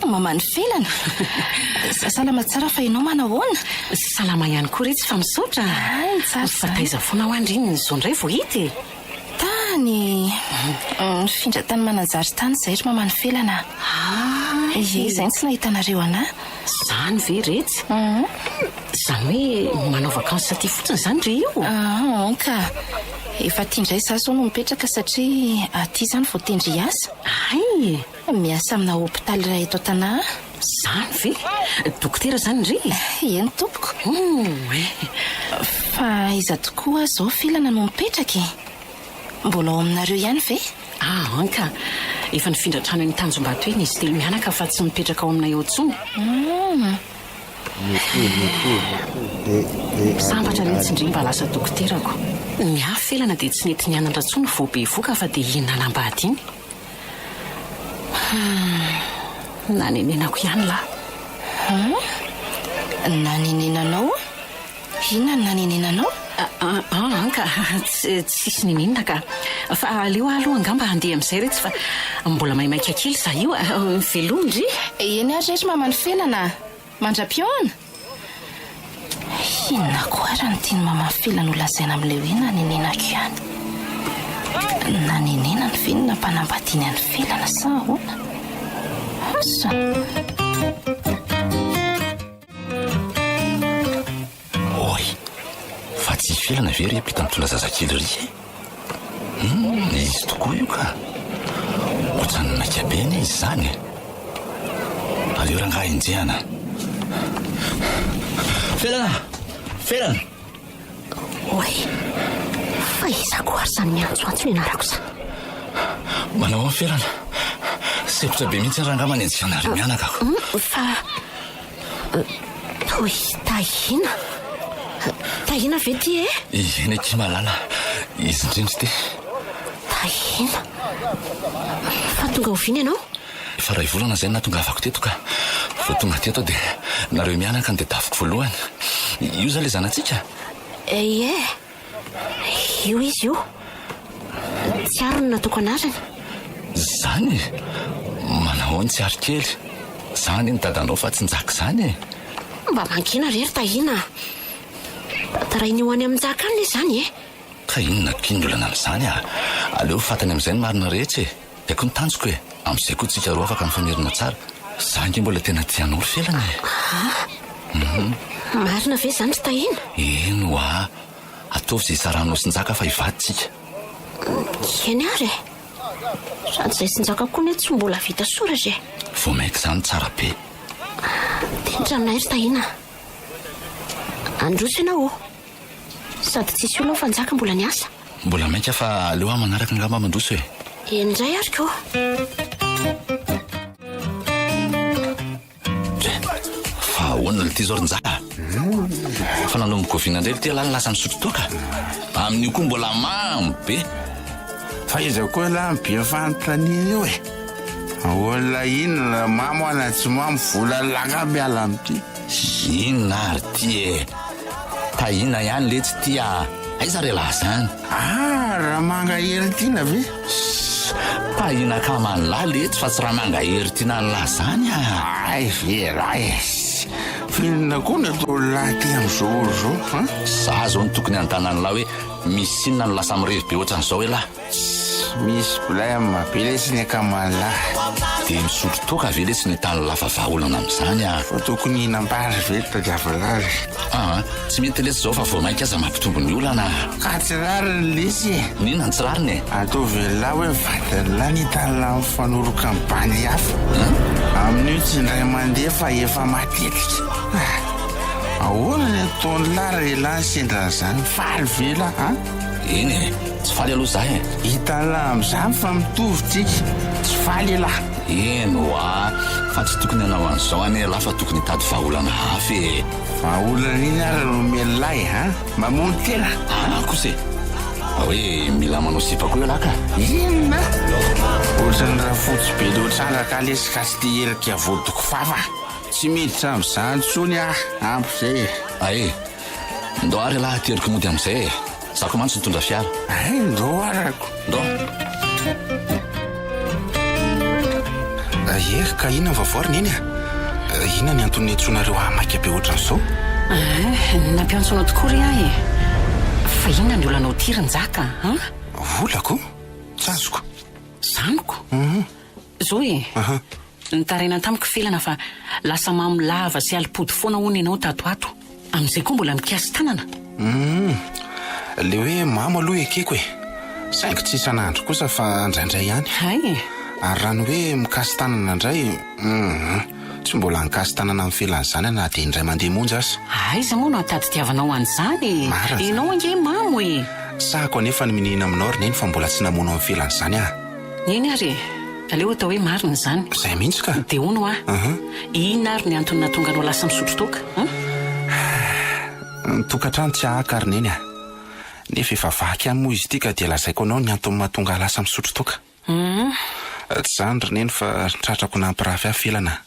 Maman'i Felana! Salama tsara fa ianao manao ahoana? Salama ihany koa retsy fa misaotra! Hay, tsara Fa izany. taiza foana hoa ndry ny izao indray vao hita e? Tany! Nifindra tany Mananjary tany izahay ry maman'i Felana a! Ie, izay no tsy nahitanareo anà. Izany ve retsy? Izany hoe manao vacances aty fotsiny izany ry io? Aa, ka. Efa aty indray izaho izao no mipetraka satria aty izany vao tendry hiasa. Hay! Miasa amina hopitaly iray eto an-tanà aho. Izany ve? Dokotera izany ry? Eny tompoko. Oay! Fa aiza tokoa aho izao Felana no mipetraka e? Mbola ao aminareo ihany ve? Ah an ka! Efa nifindra trano eny Tanjombato eny izy telo mianaka fa tsy mipetraka ao aminay ao intsony. Sambatra re tsindry mba lasa dokoterako. Ny ahy Felana dia tsy nety nianatra intsony vao bevoka fa dia iny nanambady iny. Hum, nanenenako ihany lahy. Hum, nanenenanao? Inona no nanenenanao? An ka, tsisy neninona ka. Fa aleo aho aloha angamba handeha amin'izay re tsy fa mbola maimaika kely izaho io a. Veloma ndry. Eny ary re ry maman'i Felana a. Mandra-pihaona! Inona koa ary no tian'i maman'i Felana holazaina amin'ilay hoe nanenenako ihany? Nanenenany ve ny nampanambadiany an'i Felana sa ahoana? Asa! Oay! Fa tsy i Felana ve ry mpita mitondra zazakely ry e? Hum, izy tokoa io ka! Ohatran'ny maika be anie izy izany e! Aleo rangahy enjehana. Felana! Felana! Oay! Fa iza koa ary izany miantsoantso ny anarako izany? Manao ahoana Felana? Sempotra be mihitsy rangahy manenjika anareo mianaka ako. Fa Toy Tahiana? Tahiana ve ity e? Eny akia malala, izy indrindra ity. Tahiana? Fa tonga oviana ianao? Efa iray volana izay no nahatongavako teto ka. Vao tonga teto aho dia nareo mianaka no tadiaviko voalohany. Io izany ilay zanatsika? Ie. Io izy io. Tsiaro no nataoko anarany. Zany e! Manao ahoana Tsiaro kely? Za anie ny dadanao fa tsy Njaka izany e! Mba mangina re ry Tahiana a! Tantarainy ho any amin'i Njaka any anie izany e! Ka inona akia ny olana amin'izany a! Aleo fantany amin'izay ny marina rehetra e! Zay koa ny tanjoko e! Amin'izay koa tsika roa afaka mifamerina tsara. Za ange mbola tena tia anao ry Felana e! Aa! Marina ve izany ry Tahiana? Eny ho'a! Ataovy izay hisarahanao sy Njaka fa hivady tsika. Eny ary e! Sady izay sy Njaka koa anie tsy mbola vita soratra e. Vao mainka izany tsara be. Dia ny tranonay ry Tahiana a. Androso ianao ô. Sady tsisy olona ao fa Njaka mbola niasa. Mbola mainka fa aleo aho manaraka angamba mandroso e. Eny indray ary ko. Fa ahoana ity zao ry Njaka? Fa nanomboka oviana indray ity ialahy no lasa nisotro toaka? Amin'io koa mbola mamo be. Fa iza koa ialahy no be fanontaniana io e? Olona inona mamo aho na tsy mamo, vola langa miala amin'ity. Inona ary ity e? Tahiana ihany letsy ity a! Aiza re lahy zany? Ah, Ramanga Heritiana ve? Sss, Tahiana akaman'lah letsy fa tsy Ramanga Heritiana an'lah zany a! Ay ve raha e! Fa inona koa no ataon'lah aty amin'izao ora izao an? Za zao no tokony hanontany an'lah hoe misy inona no lasa mirevy be ohatran'izao elah? Tssy misy blème be lesy ny akaman'lah. Dia misotro toaka ve lesy ny ataon'lah fa vahaolana amin'izany ah. Fa tokony hihinam-bary ve ry tadiavin'lah e? Aa tsy mety lesy izao fa vao mainka aza mampitombo ny olana ah. Ka tsy rariny lesy e. N'inona no tsy rariny e? Ataovy elah hoe vadin'lah ny hitan'lah mifanoroka amin'ny bandy hafa. Amin'io tsy indray mandeha fa efa matetika. Ah! Ahoana ny ataon'lah raha elah no sendra an'izany? Faly ve elah an? Eny e, tsy faly aloha za e. Hitan'lah amin'izany fa mitovy tsika, tsy faly elah. Eny hoa, fa tsy tokony hanao an'izao anie elah fa tokony hitady vahaolana hafa e. Vahaolana iny ary no omen'lah e, an? Mamono tena? Aa kosa e! Fa hoe mila manao sipa koa elah ka. Inona? Ohatran'ny rafotsy be loatra andraka lesy ka tsy te herika voadoko vava. Tsy miditra amin'izany intsony aho, ampy izay e. Ae, ndao ary elah ateriko mody amin'izay e. Za koa mantsy nitondra fiara. Hay, ndao arako. Ndao. Ie, ka inona ny vaovao ry Neny a? Inona ny antony niantsoanareo ahy maika be ohatran'izao? Eeh, nampiantso anao tokoa re aho e! Fa inona ny olanao ity ry Njaka an? Olako? Tsy azoko. Zaniko? Zao e! Nitaraina tamiko Felana fa lasa mamo lava sy alim-pody foana hono ianao tato ato. Amin'izay koa mbola mikasi-tanana. Humm. Le hoe mamo aloha ekeko e. Saingy tsy isan'andro kosa fa indraindray ihany. Hay e. Ary raha ny hoe mikasi-tanana indray, humm. Tsy mbola nikasi-tanana amin'ny Felana izany aho na dia indray mandeha monja aza. Aiza moa no ahatadidiavanao an'izany e. Marina izany. Ianao ange mamo e. Sahako anefa ny miniana aminao ry Neny fa mbola tsy namono an'i Felana izany aho. Eny ary e! Aleo atao hoe marina izany. Izay mihitsy ka! Dia hono hoa, inona ary ny antony nahatonga anao lasa misotro toaka, an? Ny tokantrano tsy hahaka ry Neny a! Nefa efa vaky ihany moa izy ity ka dia lazaiko anao ny antony mahatonga ahy lasa misotro toaka. Tsy izany ry Neny fa tratrako nampirafy ahy Felana a!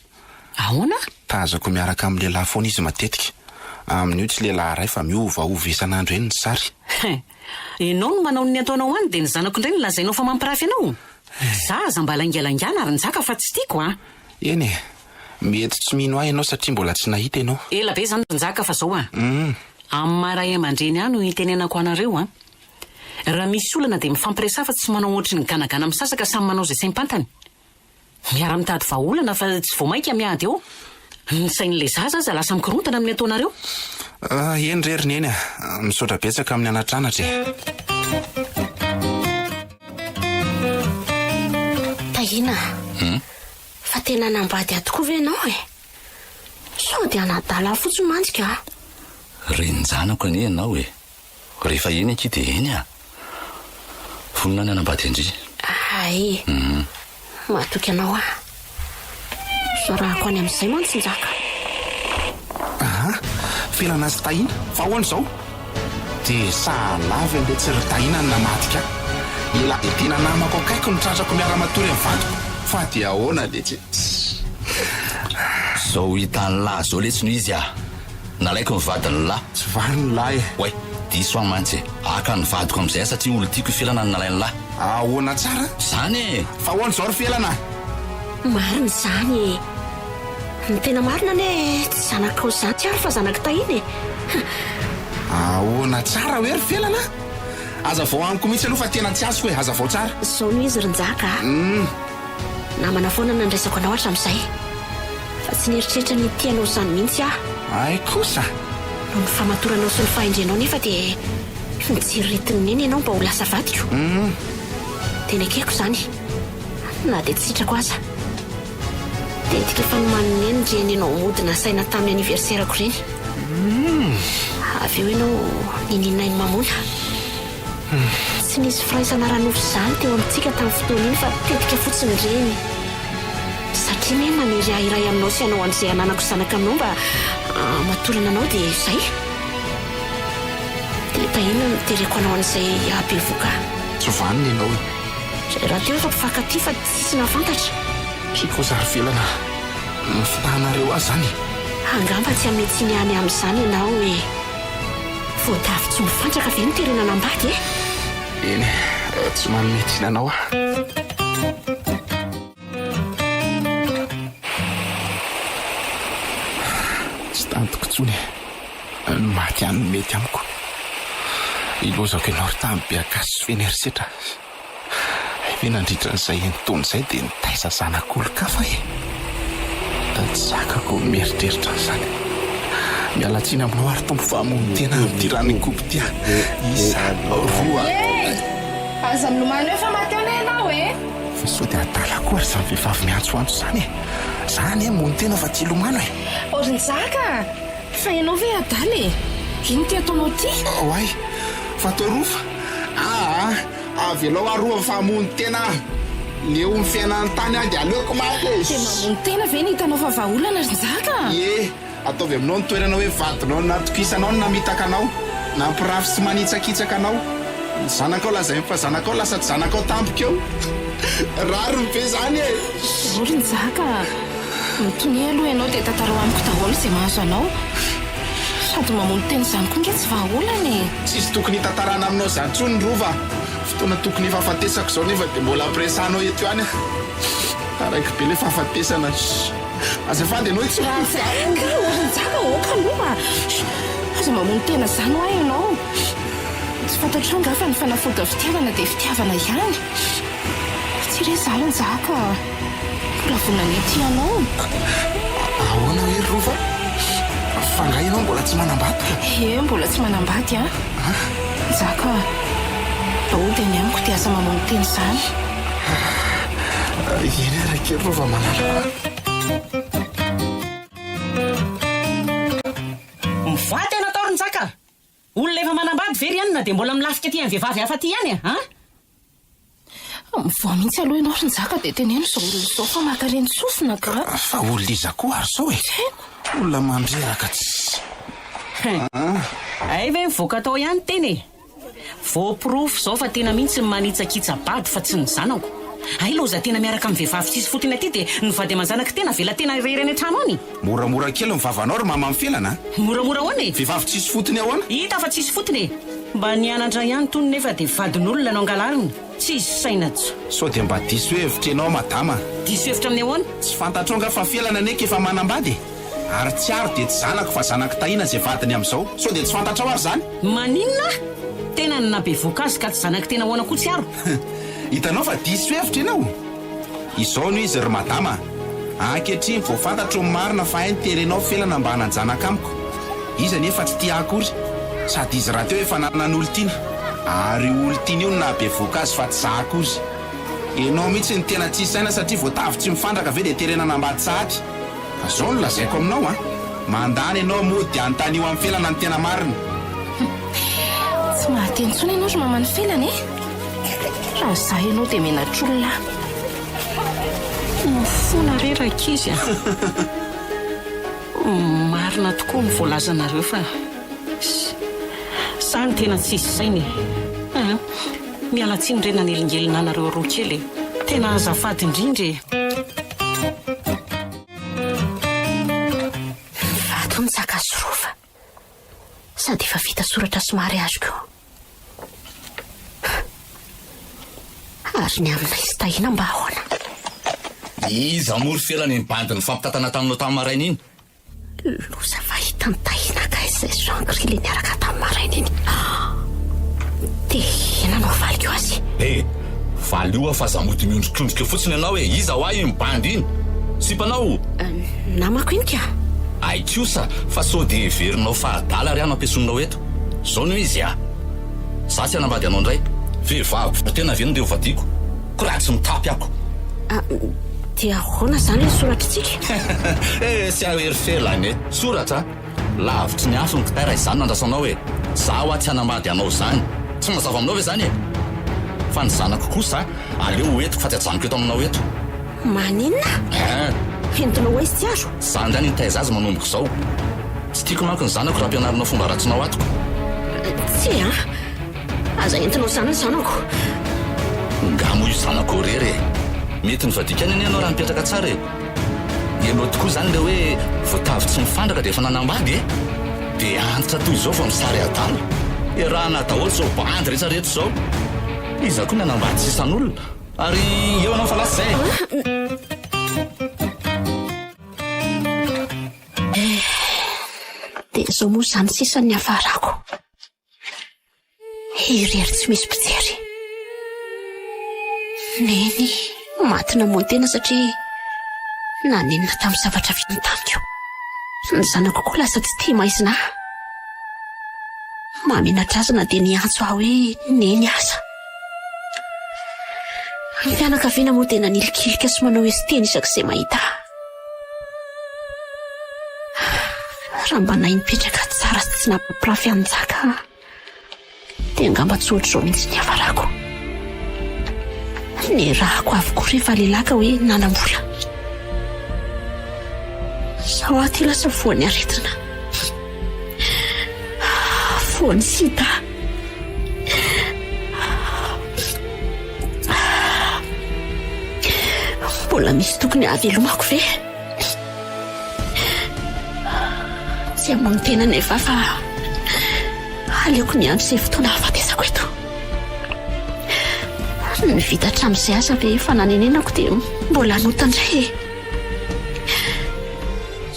Ahoana? Tazako miaraka amin'ny lehilahy foana izy matetika. Amin'io tsy lehilahy iray fa miovaova isan'andro eny ny sary. He! Ianao no manao ny ataonao any dia ny zanako indray no lazainao fa mampirafy anao? Za aza mba laingalaingana ry Njaka fa tsy tiako a! Eny e! Mety tsy mino ahy ianao satria mbola tsy nahita ianao. Ela be izany ry Njaka fa zao a! Amin'ny maha ray aman-dreny ahy no itenenako anareo a! Raha misy olana dia mifampiresaha fa tsy manao ohatry ny ganagana misasaka samy manao izay saim-pantany. Miara-mitady vahaolana fa tsy vao mainka miady eo. Ny sain'ilay zaza aza lasa mikorontana amin'ny ataonareo. Ah, eny re ry Neny a! Misaotra betsaka amin'ny anatranatra e! Tahiana a! Fa tena hanambady ahy tokoa ve ianao e? Sao dia hanadala ahy fotsiny mantsy ka! Renin-janako anie ianao e! Rehefa eny akia dia eny ah! Vonona ny hanambady an-dry. Hay! Matoky anao aho. Sarahako any amin'izay mantsy Njaka. Aha! Felana sy Tahiana, fa ahoana izao? Dia sahala avy ange tsy ry Tahiana no namadika ahy. Ela dia tena namako akaiky no tratrako miara-matory amin'ny vadiko. Fa dia ahoana letsy e? Zao hitan'lah zao letsy no izy ah! Nalaiko ny vadin'lah. Tsy vanona lah e. Oay, diso aho mantsy e. Haka ny vadiko amin'izay aho satria olon-tiako i Felana no nalain'lah. Ahoana tsara? Zany e! Fa ahoana izao ry Felana? Marina izany e. Ny tena marina anie tsy zanakao izany tsy ary fa zanak'i Tahiana e. Ahoana tsara hoe ry Felana? Hazavao amiko mihitsy aloha fa tena tsy azoko e, hazavao tsara. Izao no izy ry Njaka a. Namana foana no nandraisako anao hatramin'izay. Fa tsy nieritreritra ny hitia anao izany mihitsy aho. Hay kosa! Noho ny famatoranao sy ny fahendrenao nefa dia nitsiriritin'i Neny ianao mba ho lasa vadiko. Dia nekeko izany. Na dia tsy sitrako aza. Tetika efa nomanin'i Neny ireny ianao mody nasaina tamin'ny anniversaire-ko ireny. Avy eo ianao niniana nimamoana. Tsy nisy firaisana ara-nofo izany teo amintsika tamin'ny fotoana iny fa tetika fotsiny ireny. Satria Neny nanery ahy hiray aminao sy hanao an'izay hananako zanaka aminao mba hamatorana anao dia izay. Dia Tahiana no tereko hanao an'izay hahabevohoka ahy. Tsy vanona ianao e. Izay rahateo efa mpifankatia fa tsisy nahafantatra. Tiako zary felana ny fitahanareo ahy zany e. Angamba tsy hanome tsiny ahy ny amin'izany ianao e. Voatavo tsy mifantraka ve no terena hanambady e? Eny e, tsy manome tsiny anao aho. Tsy tantiko intsony e. Ny maty ihany no mety amiko. Ilozako ianao ry tany be akasy sy feno herisetra. Hay ve nandritra an'izay enin-taona izay dia nitaiza zanak'olon-kafa e! Tsy zakako ny mieritreritra an'izany. Miala tsiny aminao ary Tompo fa hamono tena amin'ity ranon'ikobo ity aho. Isa, roa. Hey! Aza milomano eo fa maty eo anie ianao e! Fa sao dia adala koa ary izany vehivavy miantsoantso izany e! Za anie hamono tena fa tsy hilomano e! Ô ry Njaka a! Fa ianao ve adala e? Ino ity ataonao ity? Oay! Fa atao roa fa. Aa! Avelao aho roa fa hamono tena aho. Leo ny fiainana an-tany aho dia aleoko maty e! Dia mamono tena ve no hitanao fa vahaolana ry Njaka a? Ie! Ataovy aminao ny toerana hoe vadinao natokisanao no namitaka anao, nampirafy sy manitsakitsaka anao. Ny zanakao lazainy fa zanakao lasa tsy zanakao tampoka eo. Rariny ve izany e? Zao ry Njaka a! Mitonia aloha ianao dia tantarao amiko daholo izay mahazo anao. Sady mamono tena izany koa nge tsy vahaolana e! Tsisy tokony hitantarana aminao izany intsony ny Rova a! Fotoana tokony hifahafatesako izao nefa dia mbola ampiresahanao eto ihany aho. Taraiky be ilay fahafatesana. Azafady ianao tsy Ranjaka! Ô Ranjaka aoka aloha! Aza mamono tena izany hoa ianao. Tsy fantatrao angaha fa ny fanafodin'ny fitiavana dia fitiavana ihany? Tsy re za Ranjaka a! Mbola vonona ny hitia anao. Ahoana hoe ry Rova? Fa angaha ianao mbola tsy manambady ka? Ie, mbola tsy manambady an! Njaka a! Mba hody any amiko dia aza mamono tena izany. Eny ary akia ry Rova malala a! Mivoaha tena tao ry Njaka! Olona efa manambady ve ry anona dia mbola milafika aty amin'ny vehivavy hafa aty ihany a! Mivoaha mihitsy aloha ianao ry Njaka dia teneno izao olona izao fa maka reny sofina ka! Fa olona iza koa ary izao e? Tsy haiko. Olona mandreraka tsy. Hay ve mivoaka tao ihany tena e! Voaporofo izao fa tena mihitsy ny manitsakitsa-bady fa tsy ny zanako. Hay loza tena miaraka amin'ny vehivavy tsisy fotony aty dia ny vady aman-janako tena avela tena irery any an-trano any. Moramora kely ny vavanao ry mama mifelana a! Moramora ahoana e? Vehivavy tsisy fotony ahoana? Hita fa tsisy fotony e! Mba nianatra ihany tony nefa dia vadin'olona no angalarina. Tsisy saina tso. Sao dia mba diso hevitra ianao madama? Diso hevitra amin'ny ahoana? Tsy fantatrao nga fa felana anie k'efa manambady e! Ary tsy ary dia tsy zanako fa zanak'i Tahiana izay vadiny amin'izao. Sao dia tsy fantatrao ary izany? Maninona? Tena ny nabevoka azy ka tsy zanak'i tena ahoana koa tsy aro? Hitanao fa diso hevitra ianao? Izao no izy ry madama a! Ankehitriny vao fantatro ny marina fa hay niterenao felana mba hanan-janaka amiko. Izy anefa tsy tia ahy akory. Sady izy rahateo efa nanan'olon-tiana. Ary io olon-tiana io no nahabevohoka azy fa tsy za akory. Enao mihitsy no tena tsisy saina satria voatavo tsy mifandraka ve dia terena hanambady sahady? Fa zao no lazaiko aminao an! Mandany enao mody dia anontanio amin'i Felana ny tena marina. Tsy mahateny intsony ianao ry maman'i Felana e! Raha izaho ianao dia menatr'olona aho. Mifona re rankizy a! Marina tokoa ny voalazanareo fa za no tena tsisy saina e! Miala tsiny re nanelingelina anareo roa kely e! Tena azafady indrindra e! Vato ny Tsakazorova. Sady efa vita soratra sy mariage koa. Ary ny aminay sy Tahiana mba ahoana? Iza moa ry Felana iny bandy nifampitantana taminao tamin'ny maraina iny? Loza fa hitan'i Tahiana kay izay Jean Gris le niaraka tamin'ny maraina iny. Dia inona no havaliko azy? Eh! Valio aho fa aza mody miondrikondrika eo fotsiny ianao e! Iza hoa iny bandy iny? Sipanao? Namako iny ka! Hay kosa fa sao dia heverinao fa adala ary aho no ampiasoninao eto? Zao no izy a! Za tsy hanambady anao indray. Vehivavy tena ve no ndeha ho vadiako? Ko raha tsy mitapy ako. Ah, dia ahoana izany ilay soratr'tsika? Eh, tsy aho ery Felana e! Soratra? Lavitry ny afo ny kitay raha izany no andrasanao e! Za hoa tsy hanambady anao izany! Tsy mazava aminao ve izany e? Fa ny zanako kosa aleo ho entiko fa tsy ajanoko eto aminao eto. Maninona? Eh! Entinao ho aiza tsy azo? Za indray no hitaiza azy manomboka izao. Tsy tiako manko ny zanako raha ampianarinao fomba ratsinao atoko. Tsia an! Aza entinao izany ny zanako. Nga moa io zanakao irery e! Mety nivadika any anie ianao raha nipetraka tsara e! Ianao tokoa izany ilay hoe voatavo tsy mifandraka dia efa nanambady e! Dia antitra toy izao vao misary adala! Iarahana daholo izao bandy rehetra rehetra izao! Iza koa ny hanambady sisan'olona? Ary eo ianao fa lasa izay e! Eh, dia izao moa izany sisa ny niafarako. Irery tsy misy mpijery. Neny maty namono tena satria nanenina tamin'ny zavatra vitany tamiko. Ny zanako koa lasa tsy tia maizina ahy. Mahamenatra azy na dia niantso ahy hoe Neny aza. Ny fianakaviana moa dia nanilikilika sy manao hesin-teny isak'izay mahita ahy. Raha mba nahay nipetraka tsara sy tsy nampirafy an'i Njaka aho, dia angamba tsy ohatr'izao mihitsy ny niafarako. Nirahako avokoa rehefa lehilahy ka hoe nanam-bola. Izao aho ity lasa voan'ny aretina. Voan'ny sida. Mbola misy tokony hahavelomako ve? Tsy hamono tena nefa fa aleoko miandry izay fotoana hahafatesako eto. Ny vita hatramin'izay aza ve efa nanenenako dia mbola hanota indray e?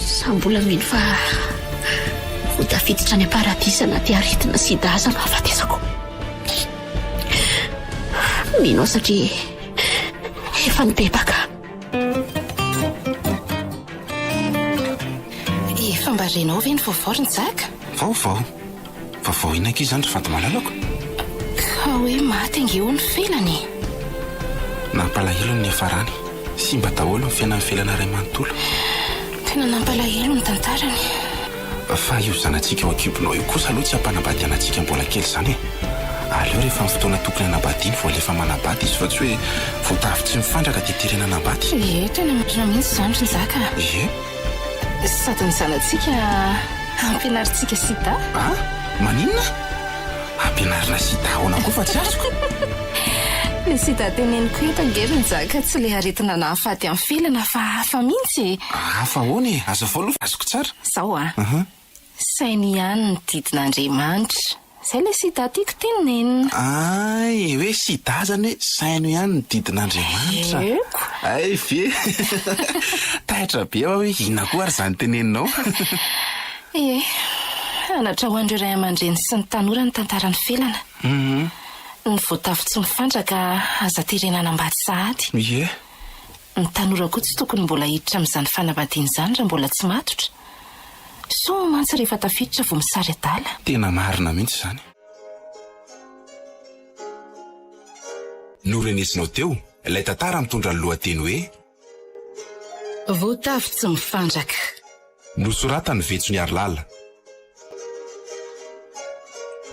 Za mbola mino fa ho tafiditra any am-paradisa na dia aretina sida aza no hahafatesako. Mino aho satria efa nibebaka. Efa mba renao ve ny vaovao ry Njaka? Vaovao? Vaovao inona akia izany ry vady malalako? Ka hoe maty ange hono Felana e! Nampalahelo ny niafarany. Simba daholo ny fiainan'i Felana iray manontolo. Tena nampalahelo ny tantarany. Fa io zanatsika ao an-kibonao io kosa aloha tsy hampanambadiana antsika mbola kely izany e! Aleo rehefa ny fotoana tokony hanambadiany vao alefa manambady izy fa tsy hoe voatavo tsy mifandraka dia terena hanambady. Ie, tena marina mihitsy izany ry Njaka a! Ie. Sady ny zanatsika ampianarintsika sida. A! Maninona? Ampianarina sida ahoana koa fa tsy azoko? Ilay sida teneniko eto ange ry Njaka tsy ilay aretina nahafaty an'i Felana fa hafa mihitsy e! Hafa ahoana e? Azavao aloha fa azoko tsara. Zao a! Saino ihany ny didin'Andriamanitra. Zay ilay sida tiako tenenina. Ay, hoe sida zany hoe saino ihany ny didin'Andriamanitra. Eko. Ay ve! Taitra be aho hoe inona koa ary izany teneninao. Ie, anatra ho an'ireo ray aman-dreny sy ny tanora ny tantaran'i Felana. Ny voatavo tsy mifandraka aza terena hanambady sahady. Ie. Ny tanora koa tsy tokony mbola hiditra amin'izany fanambadiana izany raha mbola tsy matotra. Soa mantsy rehefa tafiditra vao misary adala. Tena marina mihitsy izany. Norenesinao teo ilay tantara mitondra ny lohateny hoe. Voatavo tsy mifandraka. Nosoratan'i Vetso Niarilala.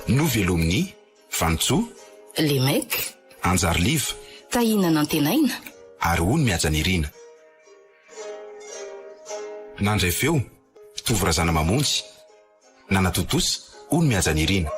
Novelomin'i Vanintsoa. Les mecs. Anjariliva. Tahina Nantenaina. Ary hoy ny Mihajanirina. Nandray feo, Tovo Razanamamonjy. Nanatontosa, hoy ny Mihajanirina.